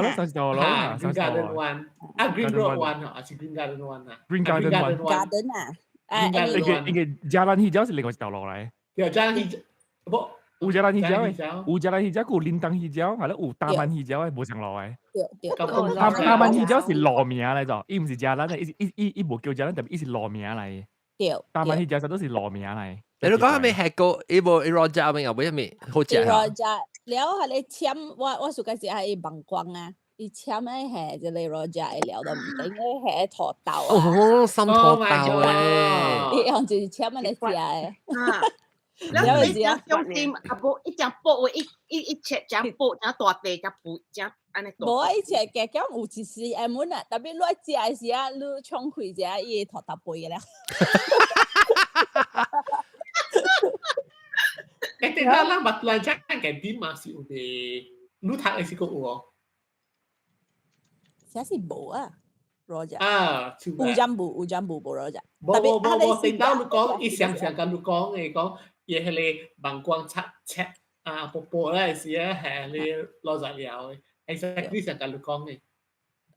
啦，三十度啦， Green Garden One，啊 Green Road One 啊，是 Green Garden One 啊，Green Garden One。Garden 啊，啊，一個一個 Jalan Hijau 是另外一條路來。對，Jalan Hijau，無。有 Jalan Hijau 的，有 Jalan Hijau，有 Lintang Hijau，還有有 Taman Hijau 的，無相路的。對對。 Taman Hijau 是路名來著，伊毋是 Jalan 的，伊是伊伊伊無叫 Jalan，但伊是路名來。對。 Taman Hijau 都是路名來。你都講係咪下個？伊無伊 rojak 咪又咩好食啊？rojak 了，係你簽我我暑假時係網光啊，伊簽的係一個 rojak 的料都毋定，係土豆啊。哦，心土豆誒。伊用就是簽來食的。了你正小心，啊無伊正薄的，伊伊伊切正薄，正大塊，正肥，正按呢大。無啊，伊切加減有一絲會滿啊，特別你食的時啊，你衝開一下，伊會吐頭肥了。欸，等下咱捌咱遮間店嘛是有賣，你讀的是閣有哦？這是無啊，rojak。啊，有陣無，有陣無無 rojak。無無無無，等到你講，伊常常共你講的講，伊彼個網光切切啊，薄薄咧時啊，係你 rojak 料的，exactly 常共你講的。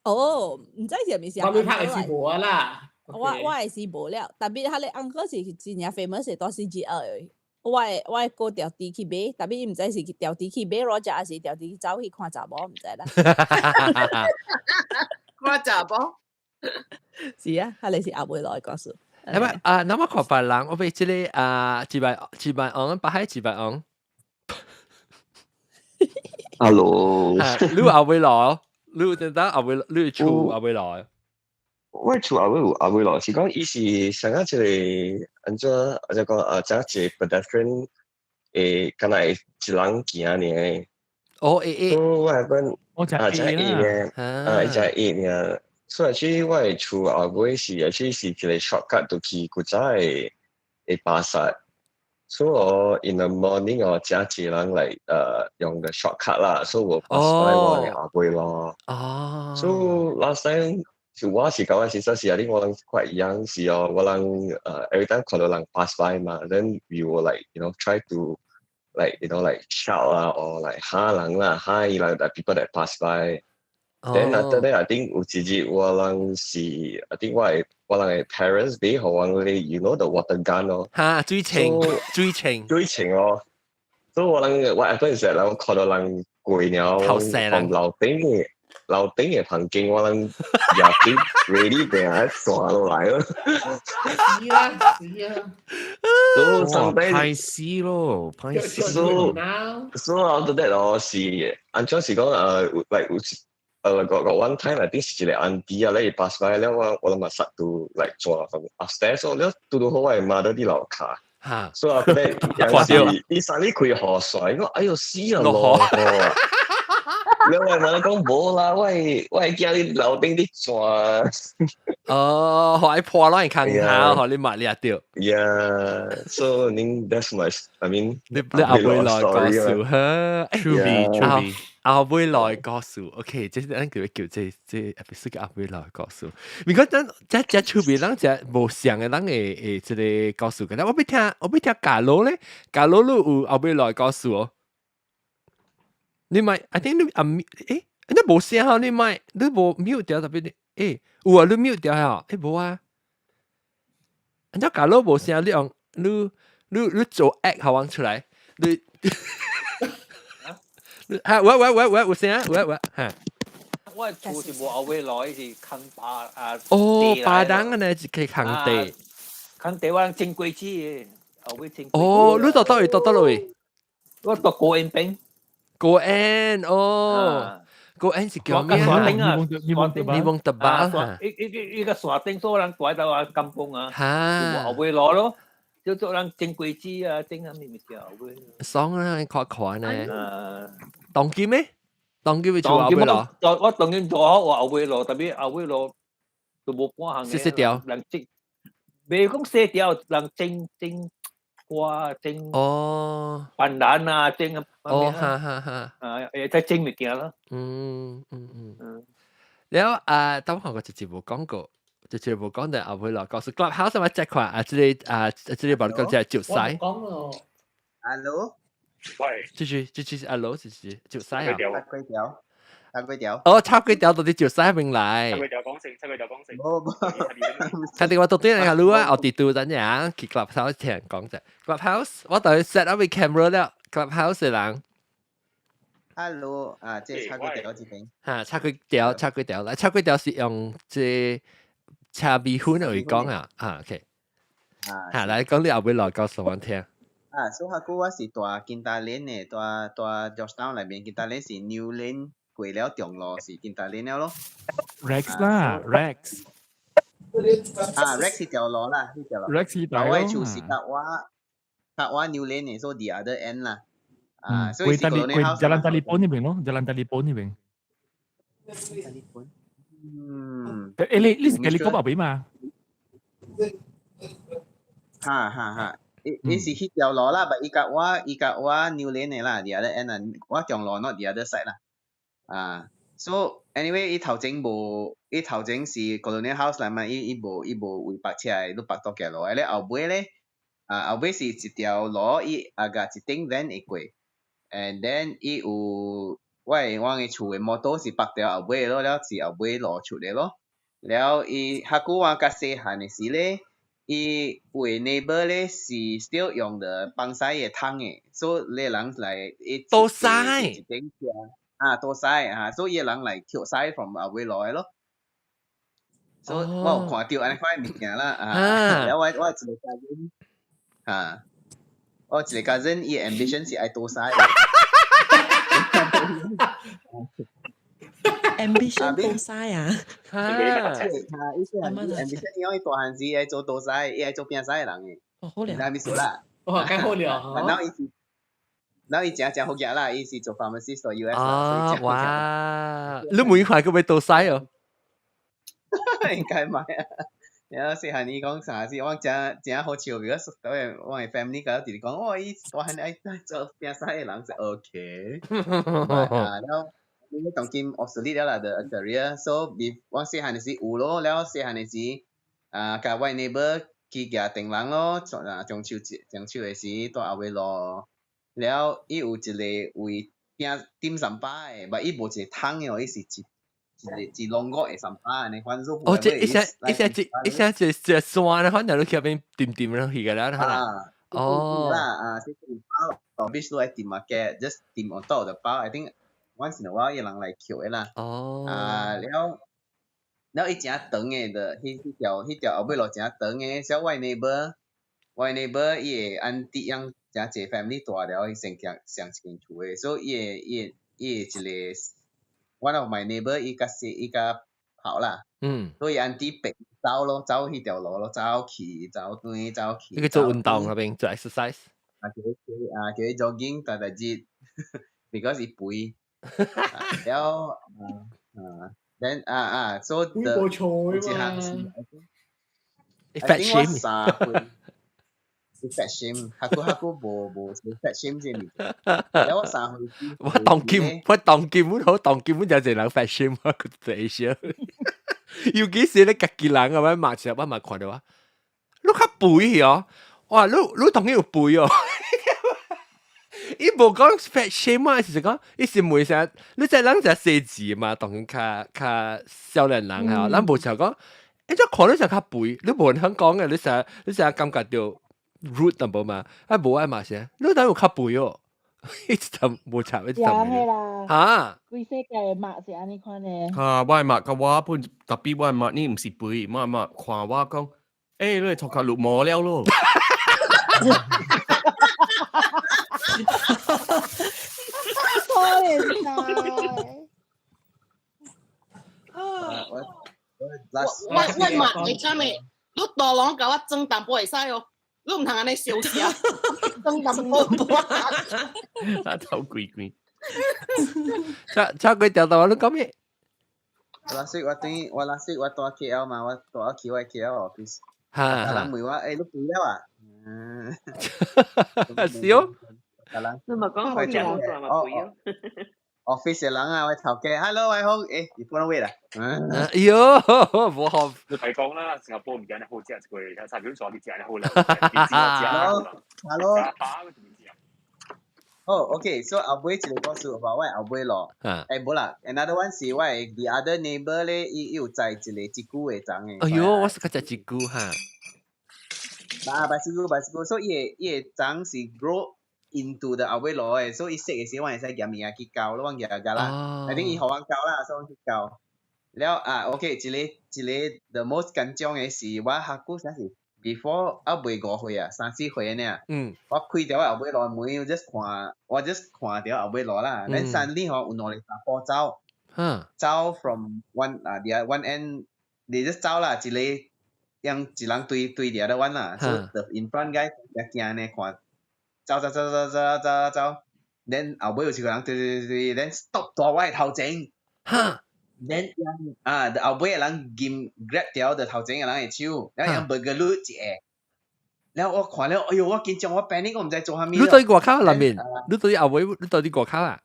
哦，毋知是毋是？我你讀的是無啊啦。我我的是無了，特別彼個 uncle 是真正 famous 的，蹛 C G L 的。我會我會過調豬去買，特別伊毋知是調豬去買 rojak，還是調豬走去看查某，毋知啦。看查某。是啊，彼個是後尾來故事。係咪啊？那麼看別人，我俾這個啊，幾百幾百昂，八海幾百昂。Hello，你後尾來，你等等後尾，你厝後尾來。我厝後尾有後尾來，是講伊是上一個按怎，或者講啊，這一個 pedestrian 會敢若會一人行爾。哦，會會。我係講，我就啊，這 A 呢，啊，伊只 A 呢。所以其實我的厝後尾是，而且是一個 shortcut 就去古早的的巴剎。所以我 in the morning 我真濟人來用個 shortcut 啦，所以我 pass by 我的後尾咯。所以 last time 是我是感覺是說是啊，你我人 quite young 時哦，我人every time 看到人 pass by 嘛，then we will like try to like like shout 啊，or like 嚇人啦，嚇伊人 the people that pass by。Then after that, I think 有一日我人是，I think 我的我人的 parents 俾予我哋，you know the water gun 咯。嚇，水槍，水槍，水槍咯。所以我人 what happen is that 我看到人過了，從樓頂嘅樓頂嘅房間，我人也啲 ready 俾人刷落來咯。是啊，是啊。所以 sometimes 歹死咯，歹死。 So after that 我是，按怎是講like 有got one time I think 是一個 auntie 啊，咧伊 pass by 了我我嘛實都 like 轉 from upstairs 所以了拄拄好我的 mother 佇樓跤。嚇！所以後尾有時伊啥你開雨傘，我哎喲死啊落雨！你我媽講無啦，我會我會驚你樓頂佇轉。哦，予伊破落去空頭，予你抹掠著。 Yeah, so that's my, I mean，你你後尾來故事哈？趣味趣味。後尾來故事，OK，這是咱叫叫這這 episode 叫後尾來故事。如果咱這這趣味，咱這無像的，咱會會這個故事。我欲聽，我欲聽假佬咧，假佬你有後尾來故事哦。你咪，I think 你啊，誒，你無聲吼，你咪，你無 mute 掉特別你，誒，有啊，你 mute 掉吼，誒，無啊。你假佬無聲，你用你你你做 act 好往出來，你。嚇，喂喂喂喂，有聲，喂喂，嚇。我厝是無後尾來，是空巴啊。哦，巴當嘅呢，是可以空地。空地我人種果子的，後尾種。哦，你到倒位？到倒位？我讀高安邊。高安哦，高安是叫咩啊？山頂啊，你望特巴啊？一一一個山頂，所有人住到啊甘榜啊，嚇，後尾攞咯。叫做人種果子啊，種啥物物件後尾。爽啊，看看呢。當今咩？當今會做後尾囉？我我當今做好我後尾囉，特別後尾囉都無半項嘅。細細條。人種，袂講細條，人種種瓜種。哦。斑蘭啊，種啊。哦，哈哈哈。啊，會使種物件咯。嗯嗯嗯。嗯。了啊，當我個直接無講過。就全部講到後尾咯，告訴 Clubhouse 咪這塊啊，這個啊，這個把你講這就塞。講咯。 Hello。喂。這是這是 Hello，這是就塞啊。插幾條？插幾條？哦，插幾條到底就塞邊來？插幾條講成，插幾條講成。冇冇。睇電話到底係 Hello 啊，我哋都等樣去 Clubhouse 聽人講啫。Clubhouse 我等 set up 個 camera 了，Clubhouse 嘅人。 Hello，啊，這插幾條這邊。嚇，插幾條，插幾條，來插幾條是用這。車米粉會講啊，啊，OK，嚇，來講你後尾來告訴我聽。啊，所以下久我是住金大連的，住住 Georgetown 內面，金大連是 New Lane 過了中路是金大連了咯。 Rex 啦，Rex。啊，Rex 是條路啦，是條路。 Rex 是條路。我的厝是較我較我 New Lane 的，所以 the other end 啦。啊，所以是過 Jalan Telefon 呢邊咯，Jalan Telefon 呢邊。 Telefon。嗯。誒，你你是吉利哥後邊嘛？哈哈哈！伊伊是彼條路啦，但伊共我伊共我 New Lane 的啦，the other end 啊，我中路 not the other side 啦。啊，so anyway，伊頭前無，伊頭前是 Colonial House 來嘛，伊伊無伊無位泊車的，你泊倒行路。咧後尾咧，啊後尾是一條路，伊啊共一頂 van 會過，and then 伊有我的我的厝的摩托是泊佇後尾咯，了是後尾路出的咯。了伊較久我較細漢的時咧，伊有的 neighbor 咧是 still 用的放屎的桶的，所以你人來伊倒屎一頂車啊倒屎啊，所以伊人來捡屎 from 後尾路的咯。所以我有看著按呢款物件啦，啊，了我我一個 cousin，啊，我一個 cousin 伊 ambition 是愛倒屎的。Ambition 多屎啊！啊，伊細漢時 ambition，因為大漢時愛做多屎，伊愛做變屎的人嘅。哦，好了。你咪數啦。哦，較好了。然後伊是，然後伊誠誠好額啦，伊是做 pharmacist 做 US。啊，哇！你每塊佢咪多屎哦？應該買啊。然後細漢伊講啥事，我誠誠好笑，because 我的 family 甲我直直講，哦，伊大漢愛做變屎的人是 OK。啊，然後。你當今 obsolete 了啦，the career，so 我細漢時有咯，了細漢時啊，共我 neighbor 去蜈燈籠咯，啊中秋節中秋的時蹛後尾路，了伊有一個位鼎點三巴的，但伊無一個桶的哦，伊是一一個一籠個的三巴按呢款。哦，這一下一下一一下一一山咧，反正你去邊點點落去個啦，啊，哦，啦啊，是包，必須愛點 market，just 點 on top of the 包，I think。once in a while 伊人來抾的啦。哦。啊，了了伊誠長的，就彼彼條彼條後尾路誠長的，所以我 neighbor，我 neighbor 伊的 auntie 樣誠濟 family 大了，伊先上上一間厝的，所以伊的伊的伊的一個 one of my neighbor 伊較細伊較跑啦。所以 auntie 白走咯，走彼條路咯，走去走轉走去。你去做運動嗰邊做 exercise。啊，叫伊啊，叫伊 jogging 逐逐日，because 伊肥。了啊，then 啊啊，所以的一項是，fat shame，三歲，fat shame，較久較久無無 fat shame 這物件。了我三歲，我當今我當今我好當今，我就係人 fat shame 我佢就笑。尤其是你家己人啊，我罵起來我嘛看到啊，你較肥哦，哇，你你當然有肥哦。伊無講 fat shame 啊，是講伊是問啥？你知人就細緻嘛，當然較較少年人吼，咱無像講，欸，這看你就較肥，你無人肯講嘅，你成你成感覺到 rude 淡薄嘛？啊，無愛嘛是，你當有較肥哦，一直無插，一直冇。啦。嚇！規世界的媽是按呢款的。嚇，我的媽佮我本特別我的媽你毋是肥，我的媽看我講，欸，你頭殼綠毛了咯。可憐啊！我我我嘛會慘的，你大人共我裝淡薄會使哦，你毋通按呢相笑，裝淡薄。啊頭鬼鬼。差差幾條頭，你講咩？我 last week 我對我 last week 我蹛 KL 嘛，我蹛去我 KL office。哈。人問我，欸，你肥了啊？嗯。是哦。你咪講好食好大嘛肥哦。 office 的人啊，我頭家，hello，我好，欸，你不能喂啦。哎喲，無好。你係講啦，新加坡物件好食一個，差表做你食好啦。 Hello。哦，OK，so 後尾一個故事，話我後尾咯。欸，無啦，another one 是我的 the other neighbor 咧，伊有載一個一久的欉的。哎喲，我是較食一久哈。啊，白石菇，白石菇，所以伊的伊的欉是 grow into the 後尾路的，所以伊說的時，我會使夾物件去交咯，我夾夾啦。I think 伊予我交啦，所以我去交。了啊，OK，一個一個 the most 緊張的是我較久啥是 before 還未5歲啊，三四歲爾。我開著我後尾路門，我 just 看，我 just 看著後尾路啦。咱山裡吼有兩個查埔走，走 from one 啊 the one end，你 just 走啦，一個用一人對對 the other one 啦。So the in front guy 才行呢，看走走走走走走走，then 後尾有一個人對對對對，then stop 蹛我的頭前。then 啊，後尾的人撳 grab 掉的頭前的人的手，然後用 bergelut 一下，然後我看了，哎喲，我緊張，我 panic，我毋知做啥物。你對外口內面，你對後尾，你對啲外口啊？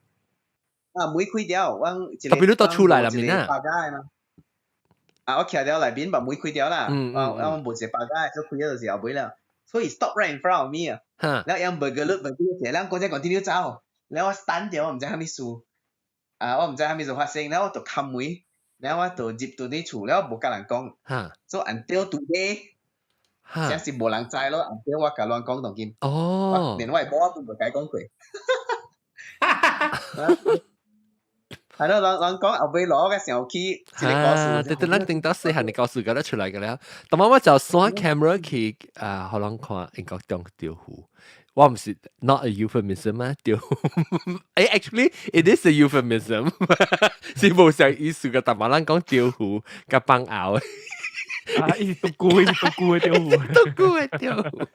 啊，門開掉，我特別你到厝內面啊？啊，我徛佇內面，把門開掉啦。我我無一個百家，所以開咗就是後尾了。所以 stop right in front of me 啊。然後用 bergelut bergelut 一下，然後嗰陣 continue 走，然後我 stun 掉，我毋知啥物事。啊，我毋知啥物事發生，然後我就冚門，然後我就入到啲厝，然後無共人講。所以 until today，真是無人知咯。until 我共人講當今。哦。連我的某都無共伊講過。係咯，人人講後尾攞嘅時候去這個故事。對對，咱頂到細漢的故事，佮得出來個了。但我就刪 camera 去啊，予人看英國中釣魚。我毋是 not a euphemism 啊，釣魚。誒，actually it is a euphemism，是無啥意思個。但嘛，咱講釣魚佮放牛。啊，伊是獨孤，伊是獨孤的釣魚，獨孤的釣魚。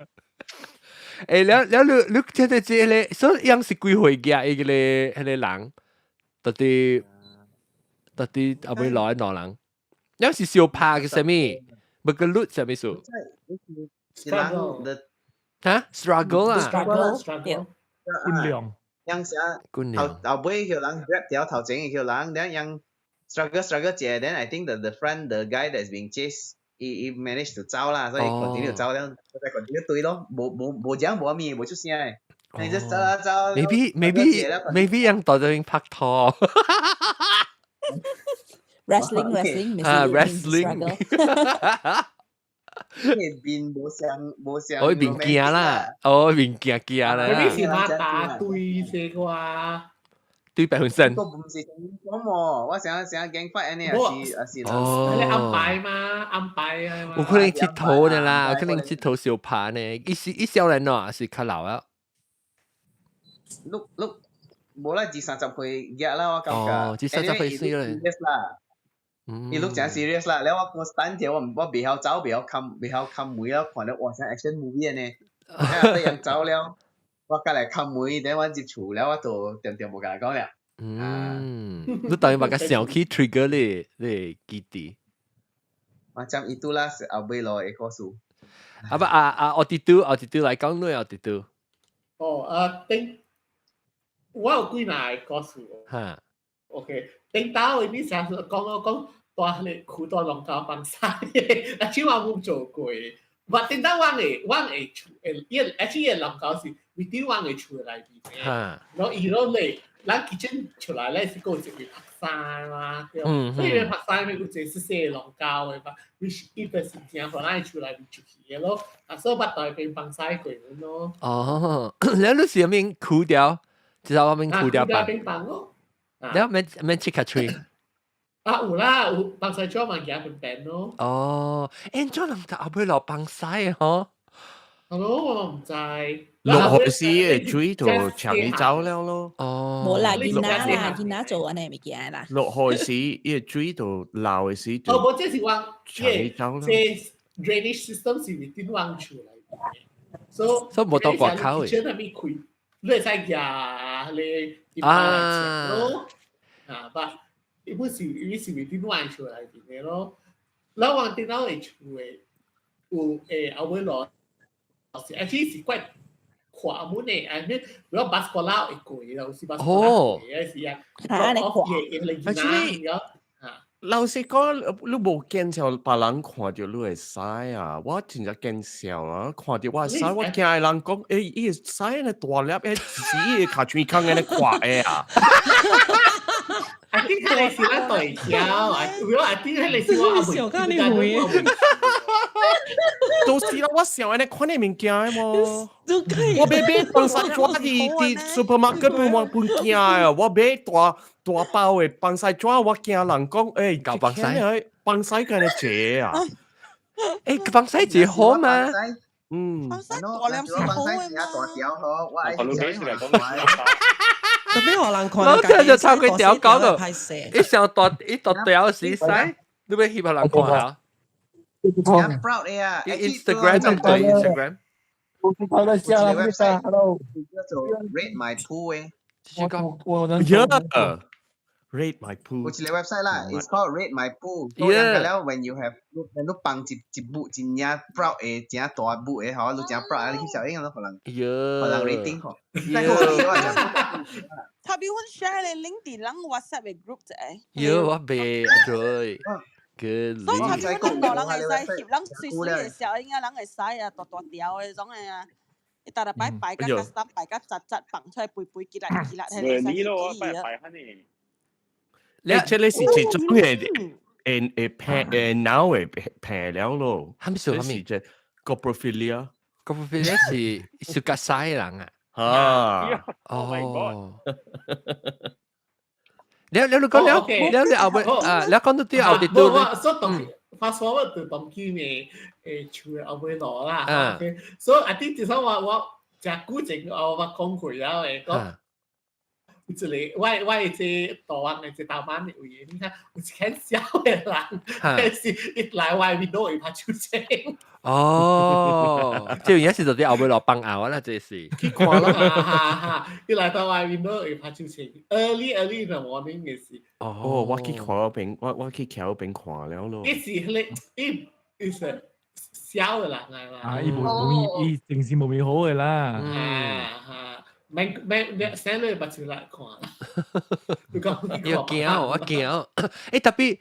欸，了了你你聽到這个，所以樣是幾歲嘅？伊個彼個人，到底到底後尾來兩人，樣是相拍嘅啥物？無個律啥物事？是人的嚇，struggle 啊，struggle，軍糧，樣啥？軍糧頭後尾叫人 grab 掉頭前叫人，then 樣 struggle struggle 者，then I think the friend the guy that's being chased 伊伊 manage to 走啦，所以 continue 走了，再 continue 對咯，無無無講無物，無出聲嘅，你就走啦走。 Maybe maybe maybe 樣大咗拍拖。 Wrestling wrestling 啊 wrestling。面無相無相。我面驚啦，哦面驚驚啦。你是馬打對這個對白分身。個唔是講喎，我想想 gang fight 呢，還是還是。哦。你安排嘛，安排啊嘛。有可能𨑨迌的啦，有可能𨑨迌相拍呢。伊是伊少年喏，還是較老啊？你你無啦，二三十歲額啦，我感覺。哦，二三十歲死啦。啦。伊 look 真 serious 啦，了我個 stunt 我我袂曉走，袂曉冚，袂曉冚門了，看到哇像 action movie 呢，了樣走了，我過來冚門，等我入厝了，我就定定無共伊講了。嗯，你等於把個想起 trigger 你你記得。 Macam itulah 後尾落的故事。啊不啊啊，我弟弟我弟弟來講你，我弟弟。哦，啊頂，我有幾若個故事。哈。 OK，頂頭的你成日講我講大咧苦大龍溝放屎，啊，這我冇做過。我頂頭我會我會厝，伊而且伊龍溝是為佇我的厝內面的。然後伊落嚟，咱 kitchen 出來咧是閣有一個曝衫嘛，對。所以曝衫面有一個細細龍溝的嘛，which 伊就是正予咱厝內面出去的咯。啊，所以捌台邊放屎過咯。哦，你你是面枯掉，至少我面枯掉吧？邊放咯。你免免切卡喙。啊有啦，有放屎紙嘛，行便便咯。哦，欸，怎人後尾落放屎吼？係咯，我唔知。落雨時嘅水就搶你走了咯。哦，無啦，囡仔啦，囡仔做按呢物件啦。落雨時，伊個水就流的時就。哦，無，這是講，搶你走了。這 drainage system 是為佇阮厝內面，所以所以無到外口的。你那邊開，你會使舉你啊咯，啊，不，伊本是伊是為佇阮厝內面的咯。老王電腦會厝的有誒後尾落，是 actually 是怪闊門的，I mean，如果巴斯過拉會過，有時巴斯過拉過的時啊， Actually，老實講，你無見笑別人看著你會使啊！我真正見笑啊！看著我的屎，我驚人講，欸，伊個屎按呢大粒，欸，是伊個尻喙空按呢闊的啊！ I think 彼個是咱對焦，I think 彼個是我笑甲你回。就是啦，我想按呢款的物件的無。我買買飯屎紙佇佇 supermarket 本我本驚的，我買大大包的飯屎紙，我驚人講，欸，搞飯屎，飯屎敢若濟啊！欸，飯屎濟好嗎？嗯，飯屎大粒是好的嘛？大條嗬，我愛特別予人看，我聽就抄佢條講到，一上大一大條死屎，你欲翕予人看下。 proud 的啊，Instagram 對 Instagram。我在下 website hello，叫做 Rate My Poo 誒。我能 Yeah，Rate My Poo。有一個 website 啦，it's called Rate My Poo。 Yeah。了，when you have 你放一一母真正 proud 的，真大母的吼，你真 proud 你翕相影咯，予人，予人 rating 吼。他比阮 share 個 link 佇人 WhatsApp 的 group 者。喲，我袂對。個所以他比阮大人會使翕，人隨隨的小影啊，人會使啊，大大條的種的啊。伊逐逐擺擺甲 custom 擺甲雜雜放出來，肥肥起來起來，迄個你咯，擺擺遐呢。你這個是一種的誒誒病誒腦的病了咯。啥物事？啥物？是這 coprophilia。 coprophilia 是是較屎人啊。啊。哦。你你你講了，了你後尾啊，你講到啲後啲都。我所當 fast forward 到當今嘅厝後尾落啦。所以 I think 至少我我誠久前我捌講過了嘅，講有一個我我的這台灣的這台灣的位，你看有一間小的人，但是一來外面都會拍手聲。哦，這應該是就佇後尾落放後啦，這是。去看咯，哈哈！一來到外面都會拍手聲，early early in the morning 嘅時。哦，我去看嗰邊，我我去橋邊看了咯。伊是彼個，伊伊是小的人來啦。啊，伊無無伊精神無咪好的啦。啊哈，免免免，生你目睭來看。你講要驚我驚，欸特別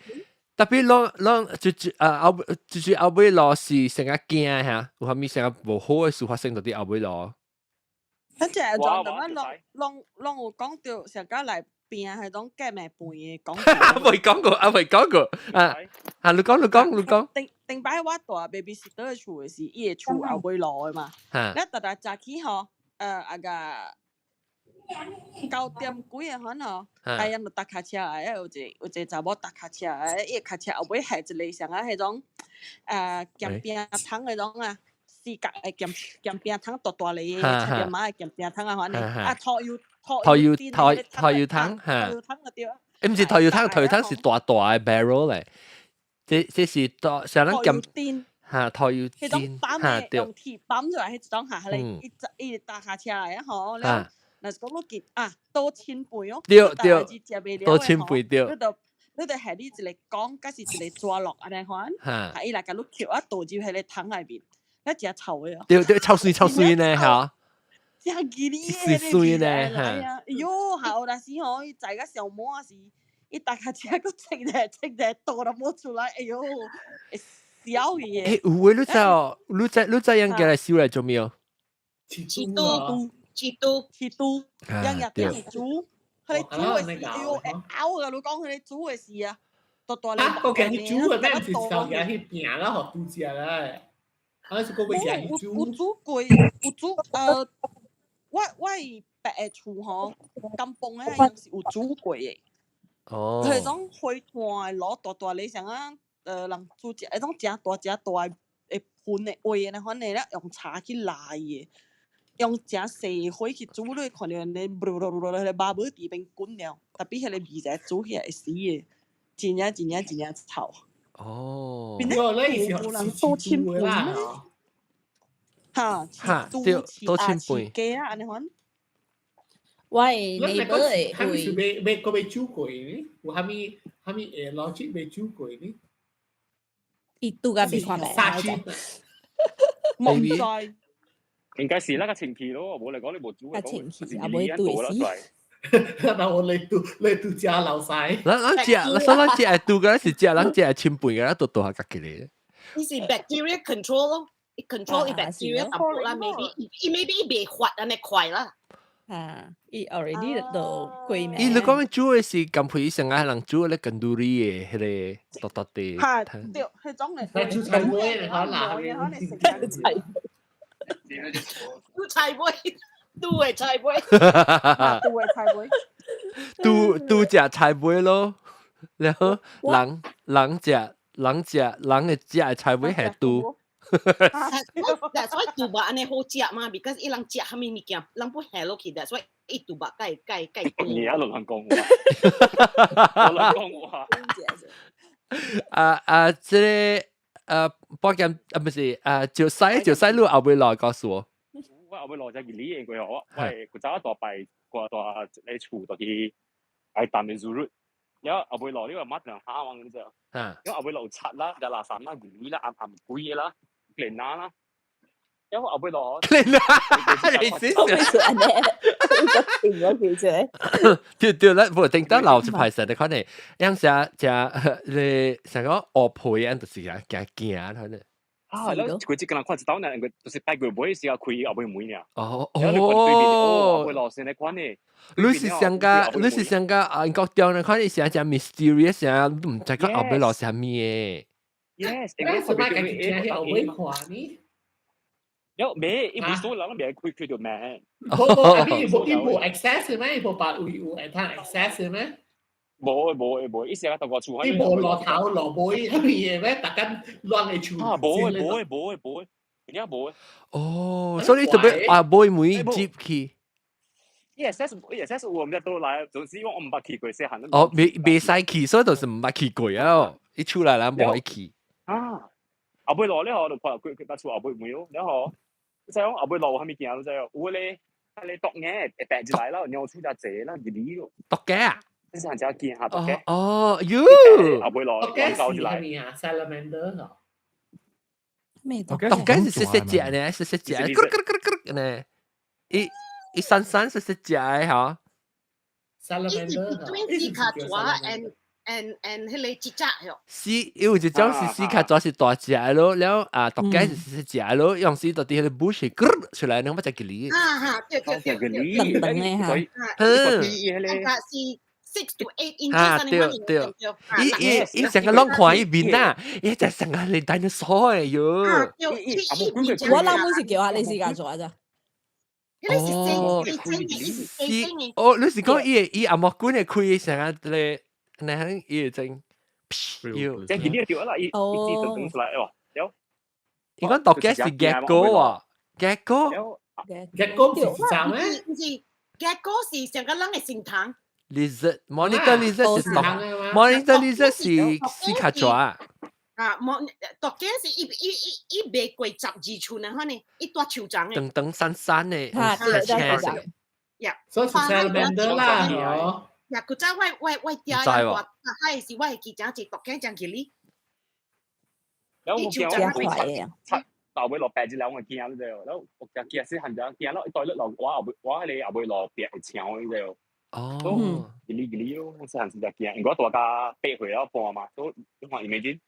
特別攏攏就就啊後就是後尾落是成日驚嚇，有啥物成日無好的事發生到佇後尾落。咱這個狀淡仔攏攏攏有講著，上甲來邊彼種隔暝飯的講。未講過，啊未講過，啊啊你講你講你講。頂頂擺我住 babysitter 的厝的時，伊的厝後尾落的嘛。咱逐逐早起吼，啊個9點幾的款吼，哎呀，就踏跤車來，有一個有一個查某踏跤車來，伊的跤車後尾繫一個像啊彼種，鹹餅桶彼種啊，四角的鹹鹹餅桶大大粒的，七點仔的鹹餅桶啊款的，啊拖油拖油拖拖油桶嚇，拖油桶就對。欸，毋是拖油桶，拖油桶是大大的 barrel 咧，這這是大像咱鹹嚇拖油彼種綁的用鐵綁出來彼種嚇，彼個伊伊踏跤車來啊吼，了。若是講你見啊，倒千倍哦，對對，倒千倍對。你就你就下你一個講，抑是一個紙落按呢款，啊伊來共你抾啊倒入彼個桶內面，那誠臭的哦。對對，臭水臭水呢嚇。誠奇哩的，水水呢嚇。哎喲，下有若時吼，伊載甲上滿時，伊踏跤車閣穿咧穿咧倒都無出來，哎喲，會痟去的。欸，有的你知哦，你知你知樣過來收來做咩哦？飼豬。飼豬，飼豬，樣日頂是煮，彼個煮的時，哎喲，會嘔噶！你講彼個煮的時啊，大大啊，我驚去煮的，咩毋是頭家去拼啦，予豬食啦。啊，是閣欲食去煮。有煮過，有煮，我我別的厝吼，甘榜的彼是有煮過的。哦。彼種火炭的爐大大个，像啊，人煮食，彼種誠大誠大的盆的鍋按呢款的咧，用柴去拉伊的。用誠細火去煮，你會看著按呢，嚕嚕嚕嚕，彼個肉佇邊滾了，特別彼個味才煮起來會死的，真正真正真正臭。哦。變做有人倒千倍啦。哈，哈，對，倒千倍。雞啊，按呢款。喂，你本來蝦米是未未閣未煮過呢？有蝦米蝦米會邏輯未煮過呢？伊拄甲未看袂。無知。應該是那個清氣咯，無嚟講你無煮嘅，清氣啊，無對死。那我嚟拄嚟拄食老細。咱咱食，咱咱食會拄個是食，咱食會親飯個，都倒下家己咧。伊是 bacteria control 咯，伊 control 伊 bacteria 淡薄啦，maybe 伊 maybe 伊袂發按呢快啦。啊，伊 already 都過命。伊你講煮的是甘皮上愛人煮咧甘露里的彼個獨獨的。哈，對，彼種的。煮菜尾的可能。煮菜尾，煮的菜尾，煮的菜尾，拄拄食菜尾咯，然後人人食人食人會食的菜尾係拄。 That's why 豬肉按呢好食嘛，because 伊人食啥物物件，人不下落去，that's why 伊豬肉蓋蓋蓋多。你啊，亂講話，亂講話。啊啊，這個。保險啊，不是啊，就西就西路後尾來告訴我。我後尾來就係你應該我我古早大擺過大你厝到去愛淡嘅 Zoo Road，然後後尾來呢個乜人蝦王咁就，因為後尾來柒啦，就垃圾啦、魚啦、暗暗鬼嘢啦、連拿啦，因為後尾來連拿，你死死，停咗佢啫。對對，咱無頂到老一派實的可能，樣只只你成個惡皮樣就是啊，驚驚可能。啊，你佢只跟人看一道呢，佢就是拜月尾時候開後尾門呢。哦哦，後尾落線的款呢。你是想個，你是想個啊？國中的款，你是誠 mysterious 啊，你毋知講後尾落啥物的。 Yes，你是咪家己聽去後尾看呢？有咩？伊無數人未開開到咩？無無，啊你無伊無 access 咩？伊無別位有會通 access 咩？無無無無，伊成日同我厝。你無落頭落尾，啥物嘢咩？逐間亂嘅厝。啊，無嘅無嘅無嘅無嘅，真正無嘅。哦，所以你特別啊，尾每接去。伊會使有，毋知倒來，總之我毋捌去過細漢。哦，未使去，所以就是毋捌去過啊！一出來咱無可以去。啊，後尾落咧吼，就看佢佢搭厝後尾門咯，然後你知講後尾落有啥物件你知哦？有咧，迄個毒蛾會爬入來啦，尿出只濟啦，入嚟咯。毒蛾啊！你是真驚嚇毒蛾。哦，喲！後尾落，毒蛾是啥物啊？Salamander 哦。咩毒蛾是細細隻呢，細細隻，咯咯咯咯呢，伊伊散散細細隻的吼。 Salamander 伊是 between 四跤蛇 and 彼個曱甴喲。是，有一種是四跤蛇是大隻的咯，了啊毒蛾是細細隻的咯，用時到佇彼個 bush 出來，你捌食吉哩。啊哈，對對對對。長長的哈。嗯。是 6 to 8 inches。啊對對，伊伊伊成個攏看伊面啊，伊就成個係 dinosaur 的喲。我老母是叫啊，你四跤蛇咋？哦，哦，你是講伊會伊紅毛棍會開成個咧，那樣伊會整，喲，即係呢條啦，伊伊知道整出來哦，對。伊講毒蛾是 gecko 啊，gecko。 gecko 是啥咩？毋是 gecko 是成個人的身糖。 lizard monitor lizard 是毒，monitor lizard 是四跤蛇。啊，莫毒蛾是伊伊伊伊袂過12寸啊，可能伊大樹長的。長長散散的，對對對。呀，所以是 salamander 啦，哦。呀，古早我我爹大海時，我會記得一毒蛾真吉利。然後我驚我會插後尾落白一兩我驚你知哦，然後我驚驚細漢陣驚咯，一袋落我後尾我迄個後尾落白會青你知哦。哦，吉利吉利咯，我細漢時就驚，因為我大家8歲了半嘛，所以你看 imagine，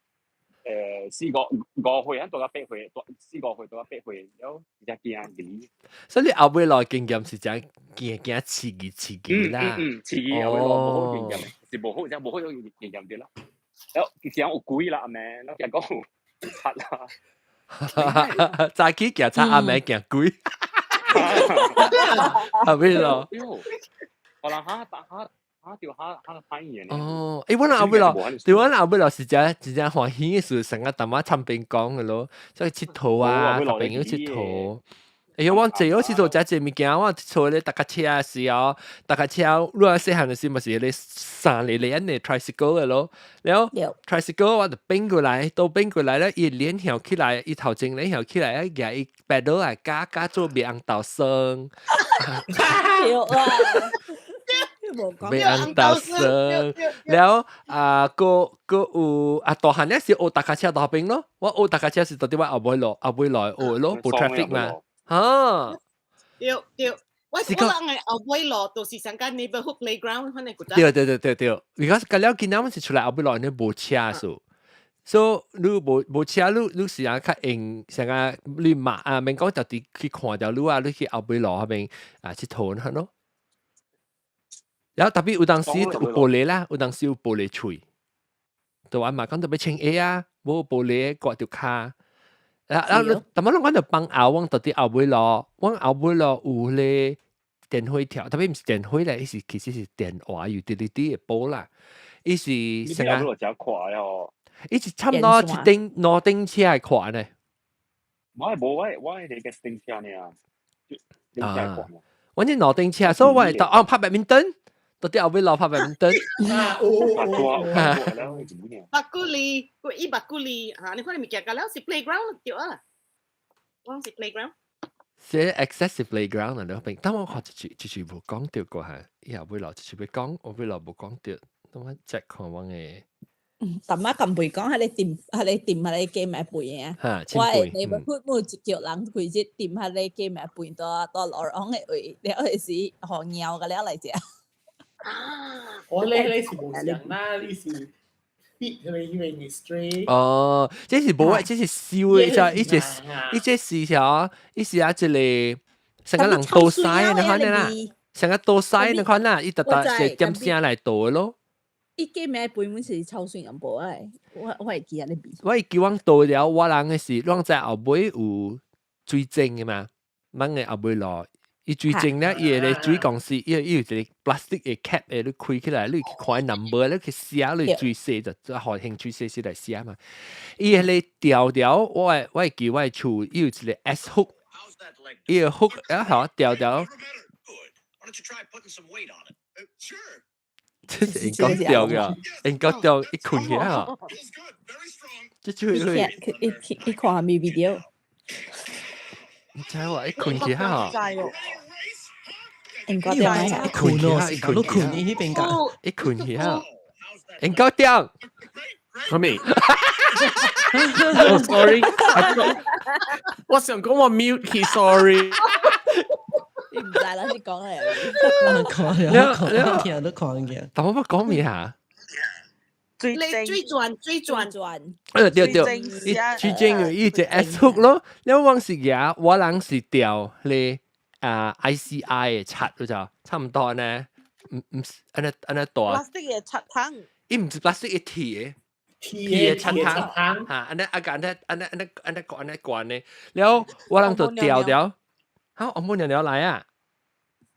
四個5歲，大家8歲，四五歲大家八歲，然後直接驚吉利。所以你後尾落經驗是真驚驚刺激刺激啦。嗯嗯，刺激後尾落無好經驗，是無好，真無好有經驗啲啦。然後其實有鬼啦，阿妹，然後驚講有賊啦。早起驚賊，阿妹驚鬼。後尾咯。我人哈哈哈掉哈哈反應。哦，欸，阮後尾咯，對，阮後尾咯是真真正歡喜嘅事，成個淡仔參邊講嘅咯，即係𨑨迌啊，甲朋友𨑨迌。哎呀，我坐我佚佗食濟物件，我佚佗咧踏腳車時候，踏腳車，你細漢嘅時嘛是迄個三個輪的 tricycle 嘅咯，然後 tricycle 我就變過來，都變過來咧，伊鏈翹起來，伊頭前鏈翹起來，舉伊 pedal 來加加做袂紅豆酸。對啊。袂紅豆酸，了啊，閣閣有啊，大漢咧是學踏腳車大邊咯，我學踏腳車是到底我後尾落後尾來學咯，無 traffic 嘛。嚇！對對，我我人嘅後尾落就是上間 neighborhood playground 可能覺得。對對對對對，because 個了今仔阮是出來後尾落，你無車數，所以你無無車，你你時間較用，成個你嘛啊，免講特地去看條路啊，你去後尾落嗰邊啊𨑨迌咯。然後特別有當時有玻璃啦，有當時有玻璃喙，就話嘛講特別穿鞋啊，無玻璃刮著跤。啊啊！但係我就幫後，我到底後尾咯，我後尾咯有咧電火條，特別毋是電火咧，伊是其實是電話 utility 的波啦，伊是成個。你快哦！伊是差不多一頂兩頂車的寬呢。我無我我係個頂車呢啊！我是兩頂車，所以我會到哦拍 badminton，到底後尾落拍 badminton。啊，有白骨里，個伊白骨里嚇，你看你物件個了是 playground 對啊，我是 playground。是 accessible playground 啊，你邊，但我看一句一句無講到過係，伊後尾落一句欲講，後尾落無講到，等我 check 看我嘅。嗯，淡仔咁袂講，喺你掂，喺你掂，喺你雞米飯啊！我係你會每一叫人規日掂喺你雞米飯到到落昂的位，了係時予貓個了來食。我你你是無想啦，你是必你以為你 straight。哦，這是無，這是燒的，就一隻一隻是啥？伊是啊，一個成個人倒屎的款啦，成個倒屎的款啦，伊特特是點聲來倒的咯。伊雞米飯本是臭水淡薄仔，我我會記得咧味。我會記阮倒了，我人的是，阮在後尾有水井的嘛，咱的後尾落，伊水晶咧，伊個水公司，伊有一個 plastic 的 cap 的，你開起來，你去看 number，你去寫，你水寫就就學興趣寫寫來寫嘛。伊迄個條條，我會記我的厝，伊有一個 S hook，伊個 hook 啊好條條。這是應該掉嘅，應該掉一困起啊！這就會伊看咪 video。你知話一困起啊！應該掉一困起啊！一困你困你彼邊㗎？一困起啊！應該掉。什麼？Oh sorry，我想講我 mute 佢，sorry。你毋知啦，你講嚟。看了看，聽都看見。但我要講咩啊？你水轉水轉轉。對對，伊水晶伊隻 S hook 咯，你往時舉，我人是吊咧啊 ICI 的刷，就差唔多呢，毋毋是按呢按呢大。 plastic 的刷筒。伊毋是 plastic 的鐵的。鐵的刷筒，嚇，按呢啊按呢按呢按呢按呢按呢關的，了我人就吊掉，嚇，我冇娘娘來啊。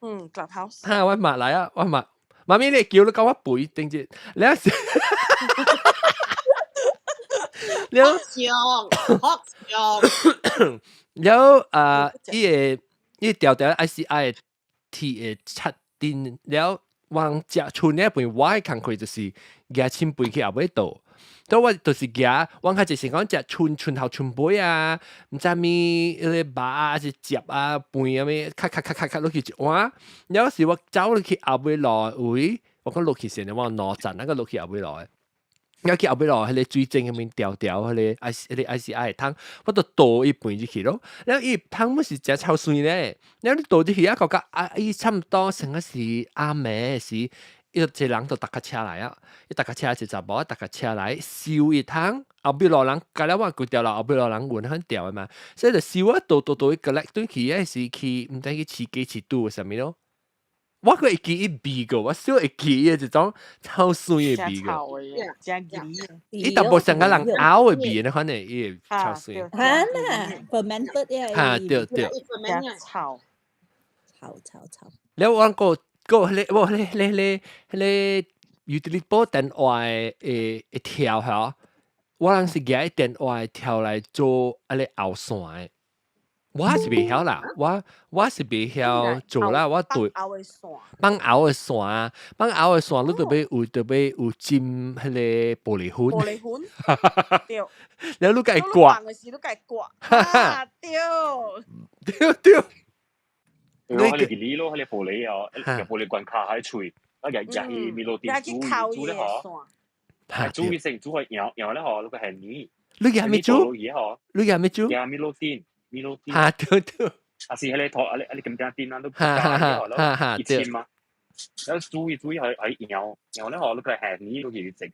嗯，Clubhouse。嚇，我嘛來啊，我嘛，媽咪你叫你講我背，定住，你啊是，了，學學了啊，伊個伊條條 ICI 鐵的刷電了，往食剩的飯，我的工課就是舉親飯去後尾倒。都我就是舉，我較就是講食剩剩頭剩尾啊，毋知物彼個肉啊，還是汁啊飯啊物，咔咔咔咔咔落去一碗。了時我走落去後尾路位，我講落去先，我兩站那個落去後尾路的。了去後尾路，彼個水井彼面條條，彼個 I 彼個 ICI 的桶，我就倒伊飯入去咯。了伊桶毋是誠臭酸咧，了你倒入去啊，覺覺啊，伊差毋多成個是暗暝時。伊一個人就踏跤車來啊，伊踏跤車一查某踏跤車來收伊桶，後壁路人，隔了我規條路後壁路人運很掉的嘛，所以就收啊倒倒倒伊 collect 轉去，彼時去毋知去飼雞飼豬啥物咯。我閣會記伊味過，我小會記伊一種臭酸的味過。伊淡薄像個人嘔的味，你可能伊會臭酸。嚇啦，fermented 嘅。嚇對對。臭臭臭臭。了我個。個彼個無彼個彼個彼個 utility bill 電話的會跳嚇，我人是舉電話跳來做彼個後線的，我是袂曉啦，我是袂曉做啦，我對放喉的線，放喉的線，你著欲有著欲有浸彼個玻璃粉，玻璃粉，對，然後你共伊刮，放的時你共伊刮，啊對，對對。我係你咯，彼個玻璃哦，個玻璃罐卡喺喙，啊日日去米露店煮煮咧嗬，煮佢成煮去搖搖咧嗬，嗰個係泥。你係咪煮？你係咪煮？呀，米露店，米露店。嚇對對。啊是彼個托啊你啊你咁間店啊都加咗咯，一千嘛。然後煮煮係係搖搖咧嗬，嗰個係泥都去食。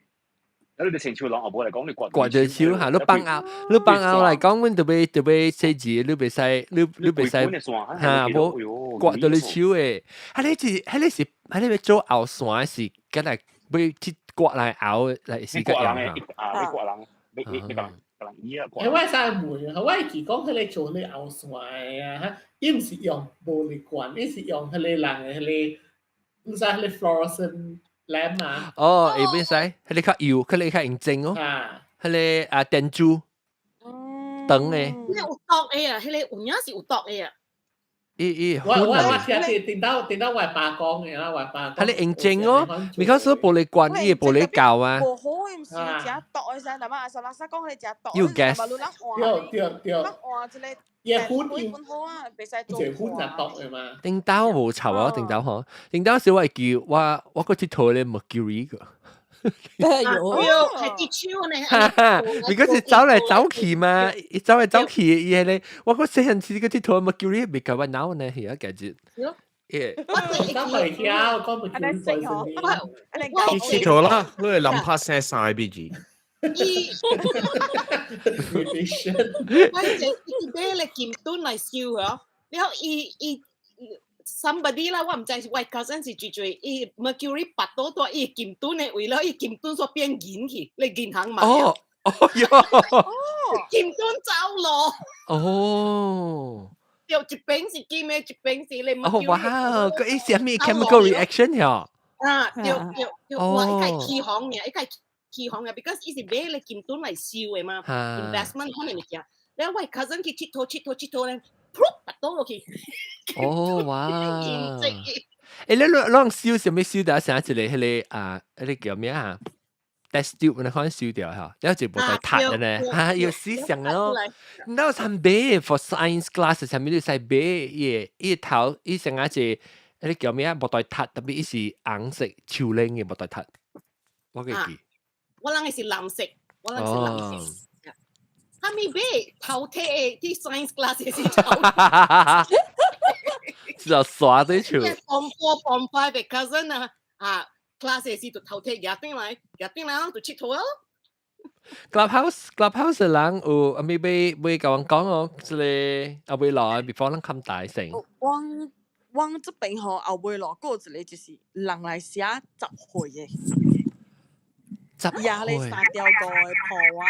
啊！你清楚人後尾來講，你刮刮隻手嚇，你放喉，你放喉來講，阮著欲著欲洗字，你袂使，你你袂使嚇，無刮著你手的。啊，你是，彼個是，彼個欲做喉線是，敢若欲去刮來喉來是個樣嚇。啊，你刮人，你你你講人伊啊。欸，我會使問，我會記講彼個做彼個喉線的啊，伊毋是用玻璃罐，伊是用彼個人的彼個，毋知彼個 fluorescent lamp 啊。哦，會袂使，彼個較幼，彼個較用整哦。彼個啊電珠燈的。彼個有毒的啊，彼個有影是有毒的啊。伊伊我聽聽到我爸講的啦，我爸。彼個用整哦，because 玻璃罐伊玻璃膠啊。無好，伊毋是食毒的噻，但嘛阿拉薩講彼個食毒。有 gas。對對對。換一個。伊粉粉好啊，袂使做。這粉就毒的嘛。頂兜無臭啊，頂兜吼，頂兜時我會記我我閣佚佗咧 mercury 個。哎呦，係跌手呢。哈哈，because 是走來走去嘛，伊走來走去，伊彼個我閣細漢時閣佚佗 mercury 袂共我腦呢，係啊，感覺。耶。我講袂曉，講 mercury 去佚佗啦，你會諗拍聲三個字。伊，我就伊買咧金盾來燒哦，然後伊伊 somebody 啦，我毋知是我 cousin 是最最，伊 mercury 拔倒到伊金盾的位了，伊金盾煞變銀去，咧銀行買。哦，哦喲，金盾走咯。哦，對，一邊是金的，一邊是咧。哦，哇！個伊啥物 chemical reaction 呀？啊，對對對，哇！伊個起行嘅，伊個起行嘅，because 伊是買咧金盾來收的嘛，investment 可能物件。然後我 cousin 去𨑨迌𨑨迌𨑨迌咧，噗，拔倒落去。哦，哇！欸，你攏燒啥物燒掉？啥一個彼個啊？彼個叫咩啊？test tube 你看燒掉嚇，了就無得踢的呢，哈，有思想咯。那有買 for science class 啥物你使買伊個伊頭伊成啊一個，彼個叫咩啊？無得踢，特別伊是紅色樹輪嘅無得踢，我記記。我人是藍色，我人是藍色。哈咪買頭提的佇 science class 的時候，是啊，刷對手。 Form four、form five 的 cousin 啊，啊，class 的時就頭提舉轉來，舉轉來就𨑨迌咯。 Clubhouse 的人有阿咪欲欲共阮講哦，這個後尾來 before 咱冚大成。我阮這邊吼後尾落閣有一個就是人來寫集會的，集也咧三條五的鋪啊。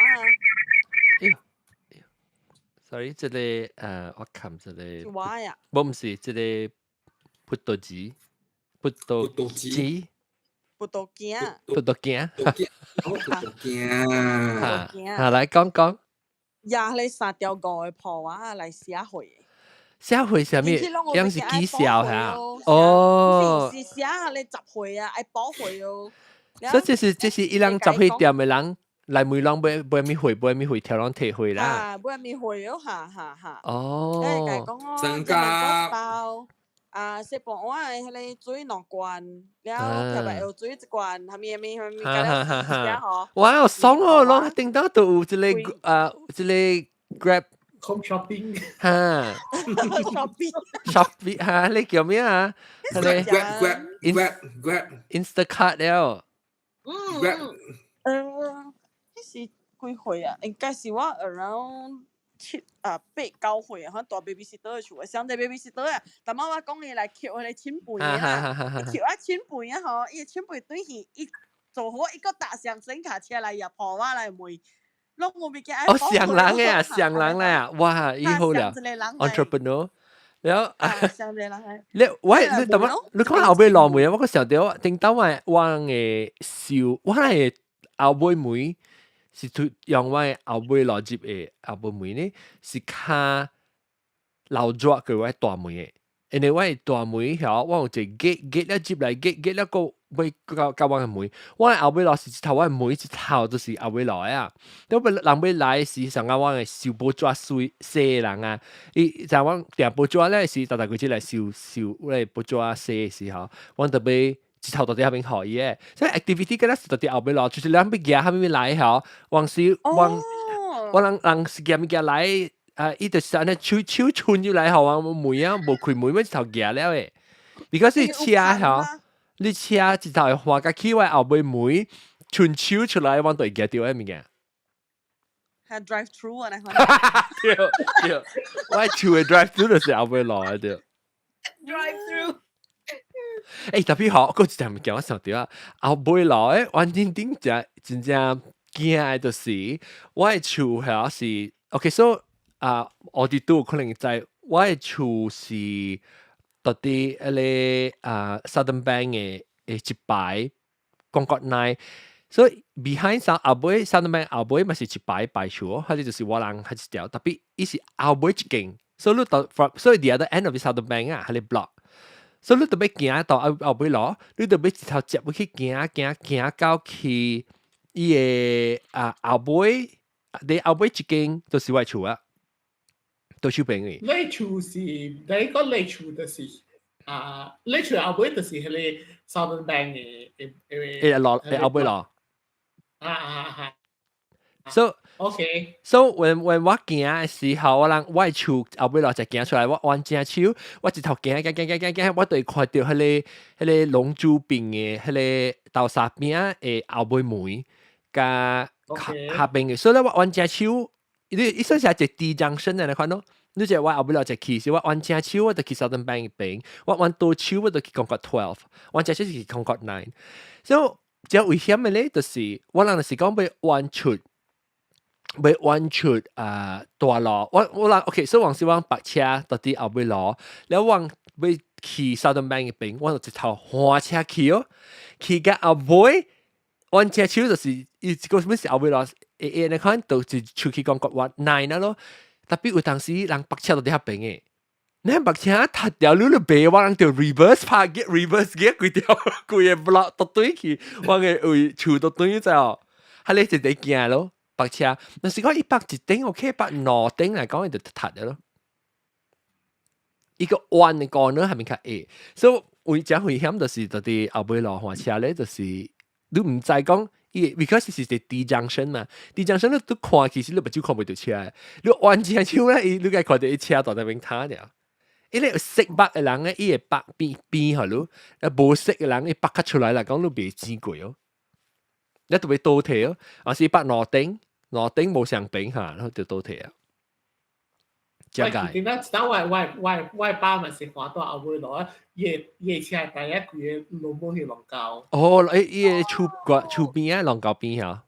哎呦，sorry，這個我看這個。我呀。無毋是這個葡萄籽，葡萄籽。葡萄鏡。葡萄鏡。葡萄鏡。哈，哈，來講講。也咧三條五的鋪啊來寫會。寫會啥物？樣是紀效嚇？哦。是寫咧集會啊，愛補會哦。所以這是伊人集會店的人來問人買買物會買物會，挑人提會啦。啊，買物會哦，哈哈哈。哦。你講哦，增加包啊，洗盤碗的彼個水兩罐，了特別有水一罐，啥物啥物啥物，哈哈哈！哇，爽哦，攏頂到都有這個啊，這個 Grab Home shopping 哈，shopping shopping 哈，你叫咩啊？Grab Grab Grab Grab Instacart 了。嗯 Grab 彼是幾歲啊？應該是我 around 七啊八九歲啊，可蹛 babysitter 的厝，上濟 babysitter 啊。逐擺我講伊來抾彼個親輩啊，抾啊親輩啊吼，伊的親輩對去，伊做好伊閣搭上閃卡車來入鋪我來問，攏無物件愛。哦，上人嘅啊，上人咧啊，哇，伊好了，entrepreneur。了啊，上一個人你喂，你怎麼？你講後尾落門啊？我閣想著頂當我我的燒，我的後尾門是用我的後尾落入的後尾門呢，是較老熱過我的大門的。因為我的大門遐，我有一個 gate gate 了入來 gate gate 了閣欲到到我的門，我的後尾落是一頭，我的門一頭就是後尾落的啊。等欲人欲來時，上下我的收報紙水洗人啊，伊就阮訂報紙咧時，逐逐個節來收收我的報紙洗的時候，阮就欲一頭到佇遐邊予伊的。所以 activity 敢若是佇後尾落，就是咱欲行啥物來吼，往時往我人人是行物件來。啊！伊就是按呢手手伸入來，予我門啊，無開門，欲一頭行了的。你講是車吼，你車一頭會橫甲去我後尾門，伸手出來，我就會行著彼物件。係 drive through 啊！對對，我厝的 drive through 就是後尾路的對。 drive through。欸，特別好，閣一項物件我想著啊，後尾路的環境頂真真正驚的，就是我的厝遐是，OK，so 啊，我哋都有可能知，我的厝是佇彼個啊 Southern Bank 的一排廣角內，所以 behind 上後尾 Southern Bank 後尾嘛是一排排厝，還是就是我人還一條，特別伊是後尾一間，所以你到 from 所以 the other end of the Southern Bank 啊，彼個 block。所以你著欲行到後後尾路，你著欲一頭接入去行行行到去伊的啊後尾，你後尾一間就是我厝啊。都手邊嘅。你厝是你講你厝就是啊，你厝後尾就是彼個 Southern Bank 的的欸路欸後尾路。啊啊啊 So OK。 So when 我行的時候，我人我的厝後尾路就行出來，我彎正手，我一頭行行行行行行，我就會看著彼個彼個龍珠邊的彼個豆沙餅的後尾門，佮下邊的，所以咧我彎正手，你伊算是一個 T junction 的款咯。你就我後尾路就去，是我彎正手我就去 Southern Bank 邊，我彎倒手我就去 Concord 12，彎正手是去 Concord 9。所以較危險的咧，就是我人就是講欲彎出。欲彎出啊大路，我人 OK，所以往時我泊車到佇後尾路，了我欲去 Southern Bank 邊，我就一頭換車去哦，去到後尾，阮車手就是伊這個啥物是後尾路，會會你看就是出去講國話難啦咯，特別有當時人泊車到佇遐邊的。你泊車踢掉你就白，我人就 reverse 拍嘅 reverse 嘅規條規个 block 到對去，我个位厝到對就，係你一直行咯，泊車。若是講伊泊一頂 OK，泊兩頂來講，伊就踢了咯。伊個彎的 corner 係咪較矮？所以為真危險就是到佇後尾路換車咧，就是你毋知講。伊 because 是佇 T junction 嘛，T junction 你都看其實你目睭看袂著車，你彎車手咧，伊你該看著伊車在那邊攤了。伊咧有識泊的人咧，伊會泊邊邊予你，啊無識的人，伊泊較出來來講，你袂錢過哦。你特別倒退哦，還是泊兩頂，兩頂無相平哈，然後就倒退啊。我記得當我爸嘛是看到後尾落，伊伊車第一規个攏無去龍溝。哦，誒，伊个厝個厝邊啊，龍溝邊嚇。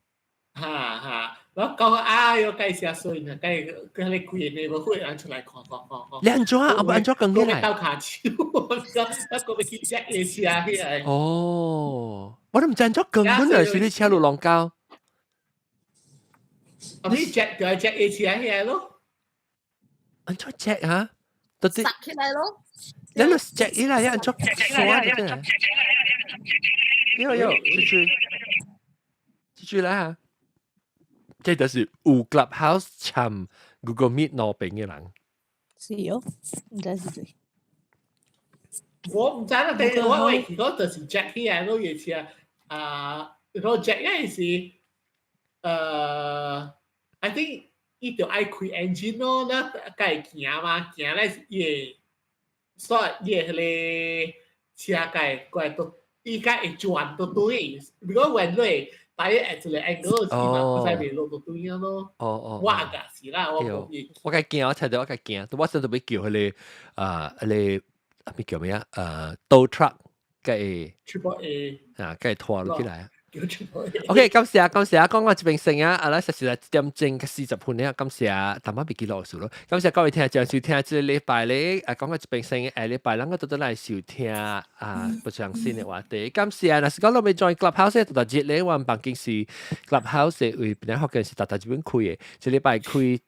哈哈，我講啊，要介紹水呢，介佢你規個無會人出來看看看看。你按怎啊？啊按怎講起來？鬥跤手，我講我講欲去隻個車起來。哦，我都毋知按怎講，本來是你車落龍溝。啊，你隻就係隻個車起來咯。按怎隻啊？到底塞起來咯。你都隻起來，按怎刷就對。喲喲，出去，出去來啊！這就是有 Clubhouse 參 Google Meet 兩邊嘅人。是哦，毋知是誰。我毋知啦，但係我去講就是 jack 起來咯，伊車啊，如 jack 嗰時，I think 伊就愛開 engine 咯，那該行嘛，行咧伊會，所以伊會彼个車該過來都，伊該會轉都對，如果原來大約一個 angle 是嘛，不使袂落都對咯。哦哦，我個是啦，我無我該驚，我聽到我該驚，我真特別叫彼个啊，彼个咩叫咩啊？tow truck 該 Triple A 啊，該拖落起來。OK，感謝感謝，講我這邊先啊，阿拉實時1點鐘40分咧，感謝，淡仔袂記落數咯。感謝各位聽眾收聽，這個禮拜咧，啊，講我這邊先，下禮拜咱個倒轉來收聽啊，不相信的話題。感謝，若是講攏欲 join Clubhouse，逐逐日咧，阮房間是 Clubhouse 為邊個學嘅是逐逐這邊開的，這禮拜開。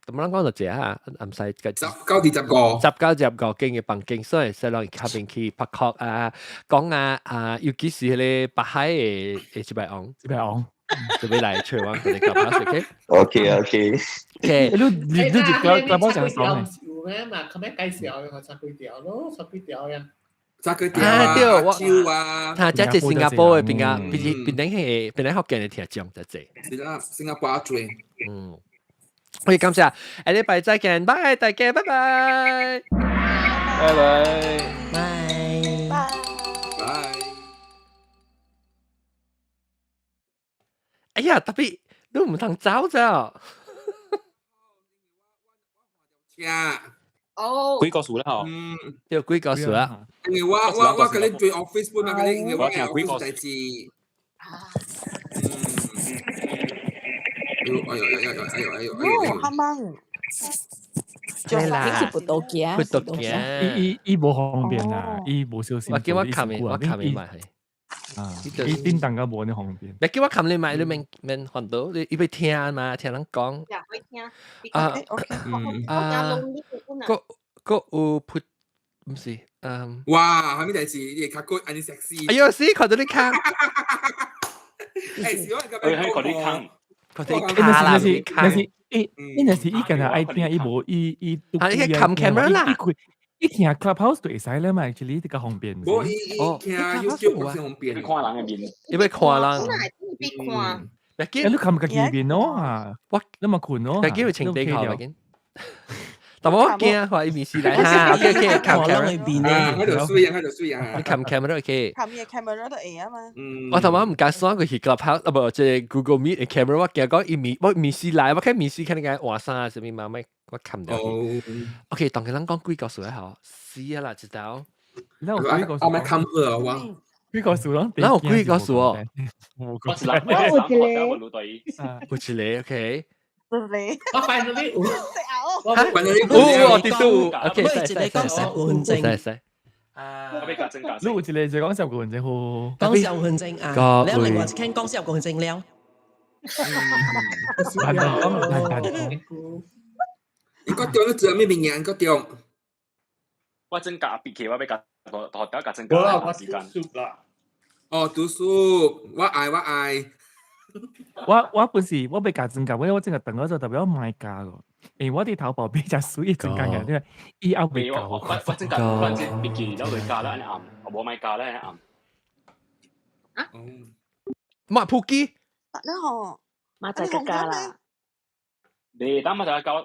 咁咱講就這啊，毋使 19至15， 19至15間嘅房間，所以使攏較邊去拍殼啊，講啊啊，尤其是彼個北海的的這擺王，這擺王，就欲來揣阮佢哋 Clubhouse，OK？ OK OK。 OK。你你就個個講爽有咩嘛？佢咩介紹？我插幾條咯，插幾條呀？插幾條啊？對，我招啊！他這是新加坡的邊個，邊邊頂係邊頂福建的聽眾就這。是啦，新加坡阿最。嗯。OK，感謝，下禮拜再見，拜，大家，拜拜，拜拜，拜拜，拜。哎呀，特別你毋通走咋？哦，幾個數啦？嗬，嗯，對，幾個數啦？因為我佮你對 office 本嘛，佮你因為我 office 代誌。哎呦哎呦哎呦哎呦哎呦！哦，哈芒，對啦，你是葡萄牙，葡萄牙，伊伊伊無方便啊，伊無小心。我叫我冚你，我冚你買係。啊，伊叮當個無呢方便。你叫我冚你買，你免免煩惱，你伊欲聽嘛，聽人講。也會聽。啊，啊，閣閣有葡，毋是，嗯。哇，啥物代誌？你會較骨，按呢 sexy。哎喲，死，看到你卡。欸，是我佢喺嗰啲坑。佢哋卡啦，但是伊，伊若是伊干焦愛聽，伊無伊伊。啊，伊冚 camera 啦。伊聽 Clubhouse 就會使啦嘛，actually 比較方便。無伊伊聽 YouTube 較方便。看人的面。伊欲看人。欲看。別你冚家己面咯啊！我你嘛困咯。別叫佢穿底褲，別緊。但我驚話伊面試來哈，OK OK，冚 camera。啊，我就水啊，我就水啊。你冚 camera OK。冚伊 camera 就會啊嘛。我頭先毋敢刷過去 Clubhouse，啊無，這個 Google Meet 的 camera，我驚講伊面我面試來，我看面試看你個換衫啥物嘛，咪我冚掉去。OK，當佢人講幾個數啊？嗬，死啊啦，一道。你有幾個數？我咪冚好啊，我。幾個數咯？咱有幾個數哦？我是人，我有一個，有一個 OK。我 finally 有，我 finally 有，我啲都，OK，一個講15分鐘，使使。我俾夾真夾。你有一個就講15分鐘好。講15分鐘啊，你另外一間講15分鐘了。難講難難講。你個中你做咩物件？個中。我真夾別期，我俾夾學學得夾真夾。我時間。哦，讀書，我愛我愛。我本是我欲加增加，我我真係等咗就特別我買加個，因為我佇淘寶買隻水增加嘅，因為以後未夠。我真加，我真別記咗佢加啦，暗，我冇買加啦，暗。啊？馬普基。你好，馬仔加加啦。你等馬仔加，我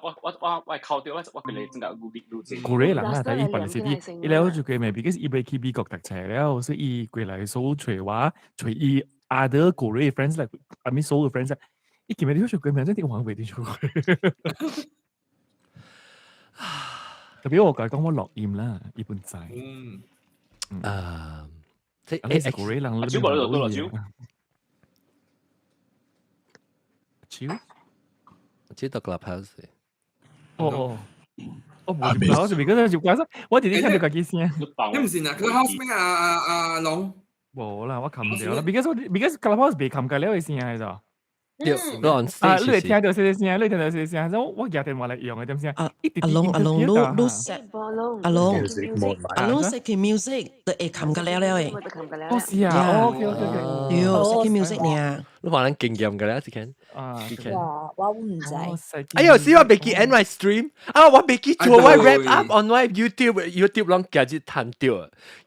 扣掉我我叫你真係努力努力。古瑞人啊，但伊本來是啲，伊了就過咩？because 伊欲去美國讀冊了，所以伊過來所揣我，揣伊。other 古瑞 friends like I mean 所有 friends，伊今日你說過咩？真係玩袂得出去。特別我講講我錄音啦，伊本知。嗯。啊，即係古瑞人。阿超過你度多啦，超。超？超到 Clubhouse。哦哦。我冇入，我就嗰陣就關心，我直接聽到家己聲。你唔是啊？Clubhouse 咩啊？啊啊龍。無啦，我冚唔到啦。Because Clubhouse 未冚過了嘅聲喺度。對，啊，你會聽到細細聲，你會聽到細細聲，所以我舉電話來用嘅點聲。阿龍阿龍，你你 set 阿龍阿龍 set 佢 music 就會冚過了了嘅。哦是啊，OK OK OK。對，set 佢 music 呢。你話咱經驗㗎啦，之前。啊，哇，我唔知。哎呦，死我未記 end 我 stream，啊，我未記做我 wrap up on 我 YouTube，YouTube 攏今日談到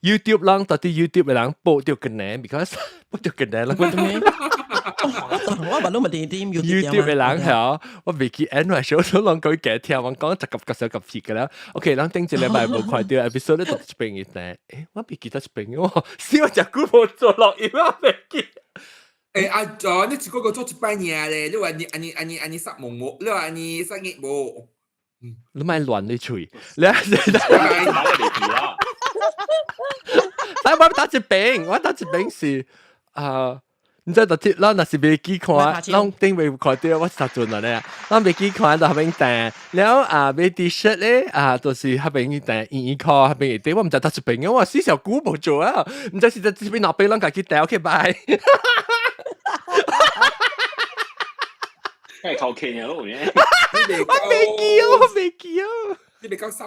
，YouTube 攏到底 YouTube 嘅人報到個呢，because 報到個呢，我捌攏咪點點 YouTube 嘅人係我未記 end 我 show 都攏講幾聽，我講十個十個屁㗎啦。OK，咱頂一禮拜無看到 episode 咧，到一邊嘅呢，誒，我未記得一邊喎，死我真久無做錄音啊，未記。欸阿 John，你一個個做一擺爾咧，你話你按呢按呢按呢殺毛毛，你話按呢殺熱無？你莫亂你喙，你啊！但我打一邊，我打一邊是啊，你知道鐵，咱若是袂記看，咱頂袂看到我實陣啦咧，咱袂記看就彼邊訂，了啊買 T-shirt 咧啊，就是彼邊訂圓圓箍，彼邊會訂，我毋知佗一邊嘅，我死小久無做啊，毋知是佗一邊哪邊攏家己訂，OK 拜。係求其啊，咯，我未記啊，我未記啊，你袂講三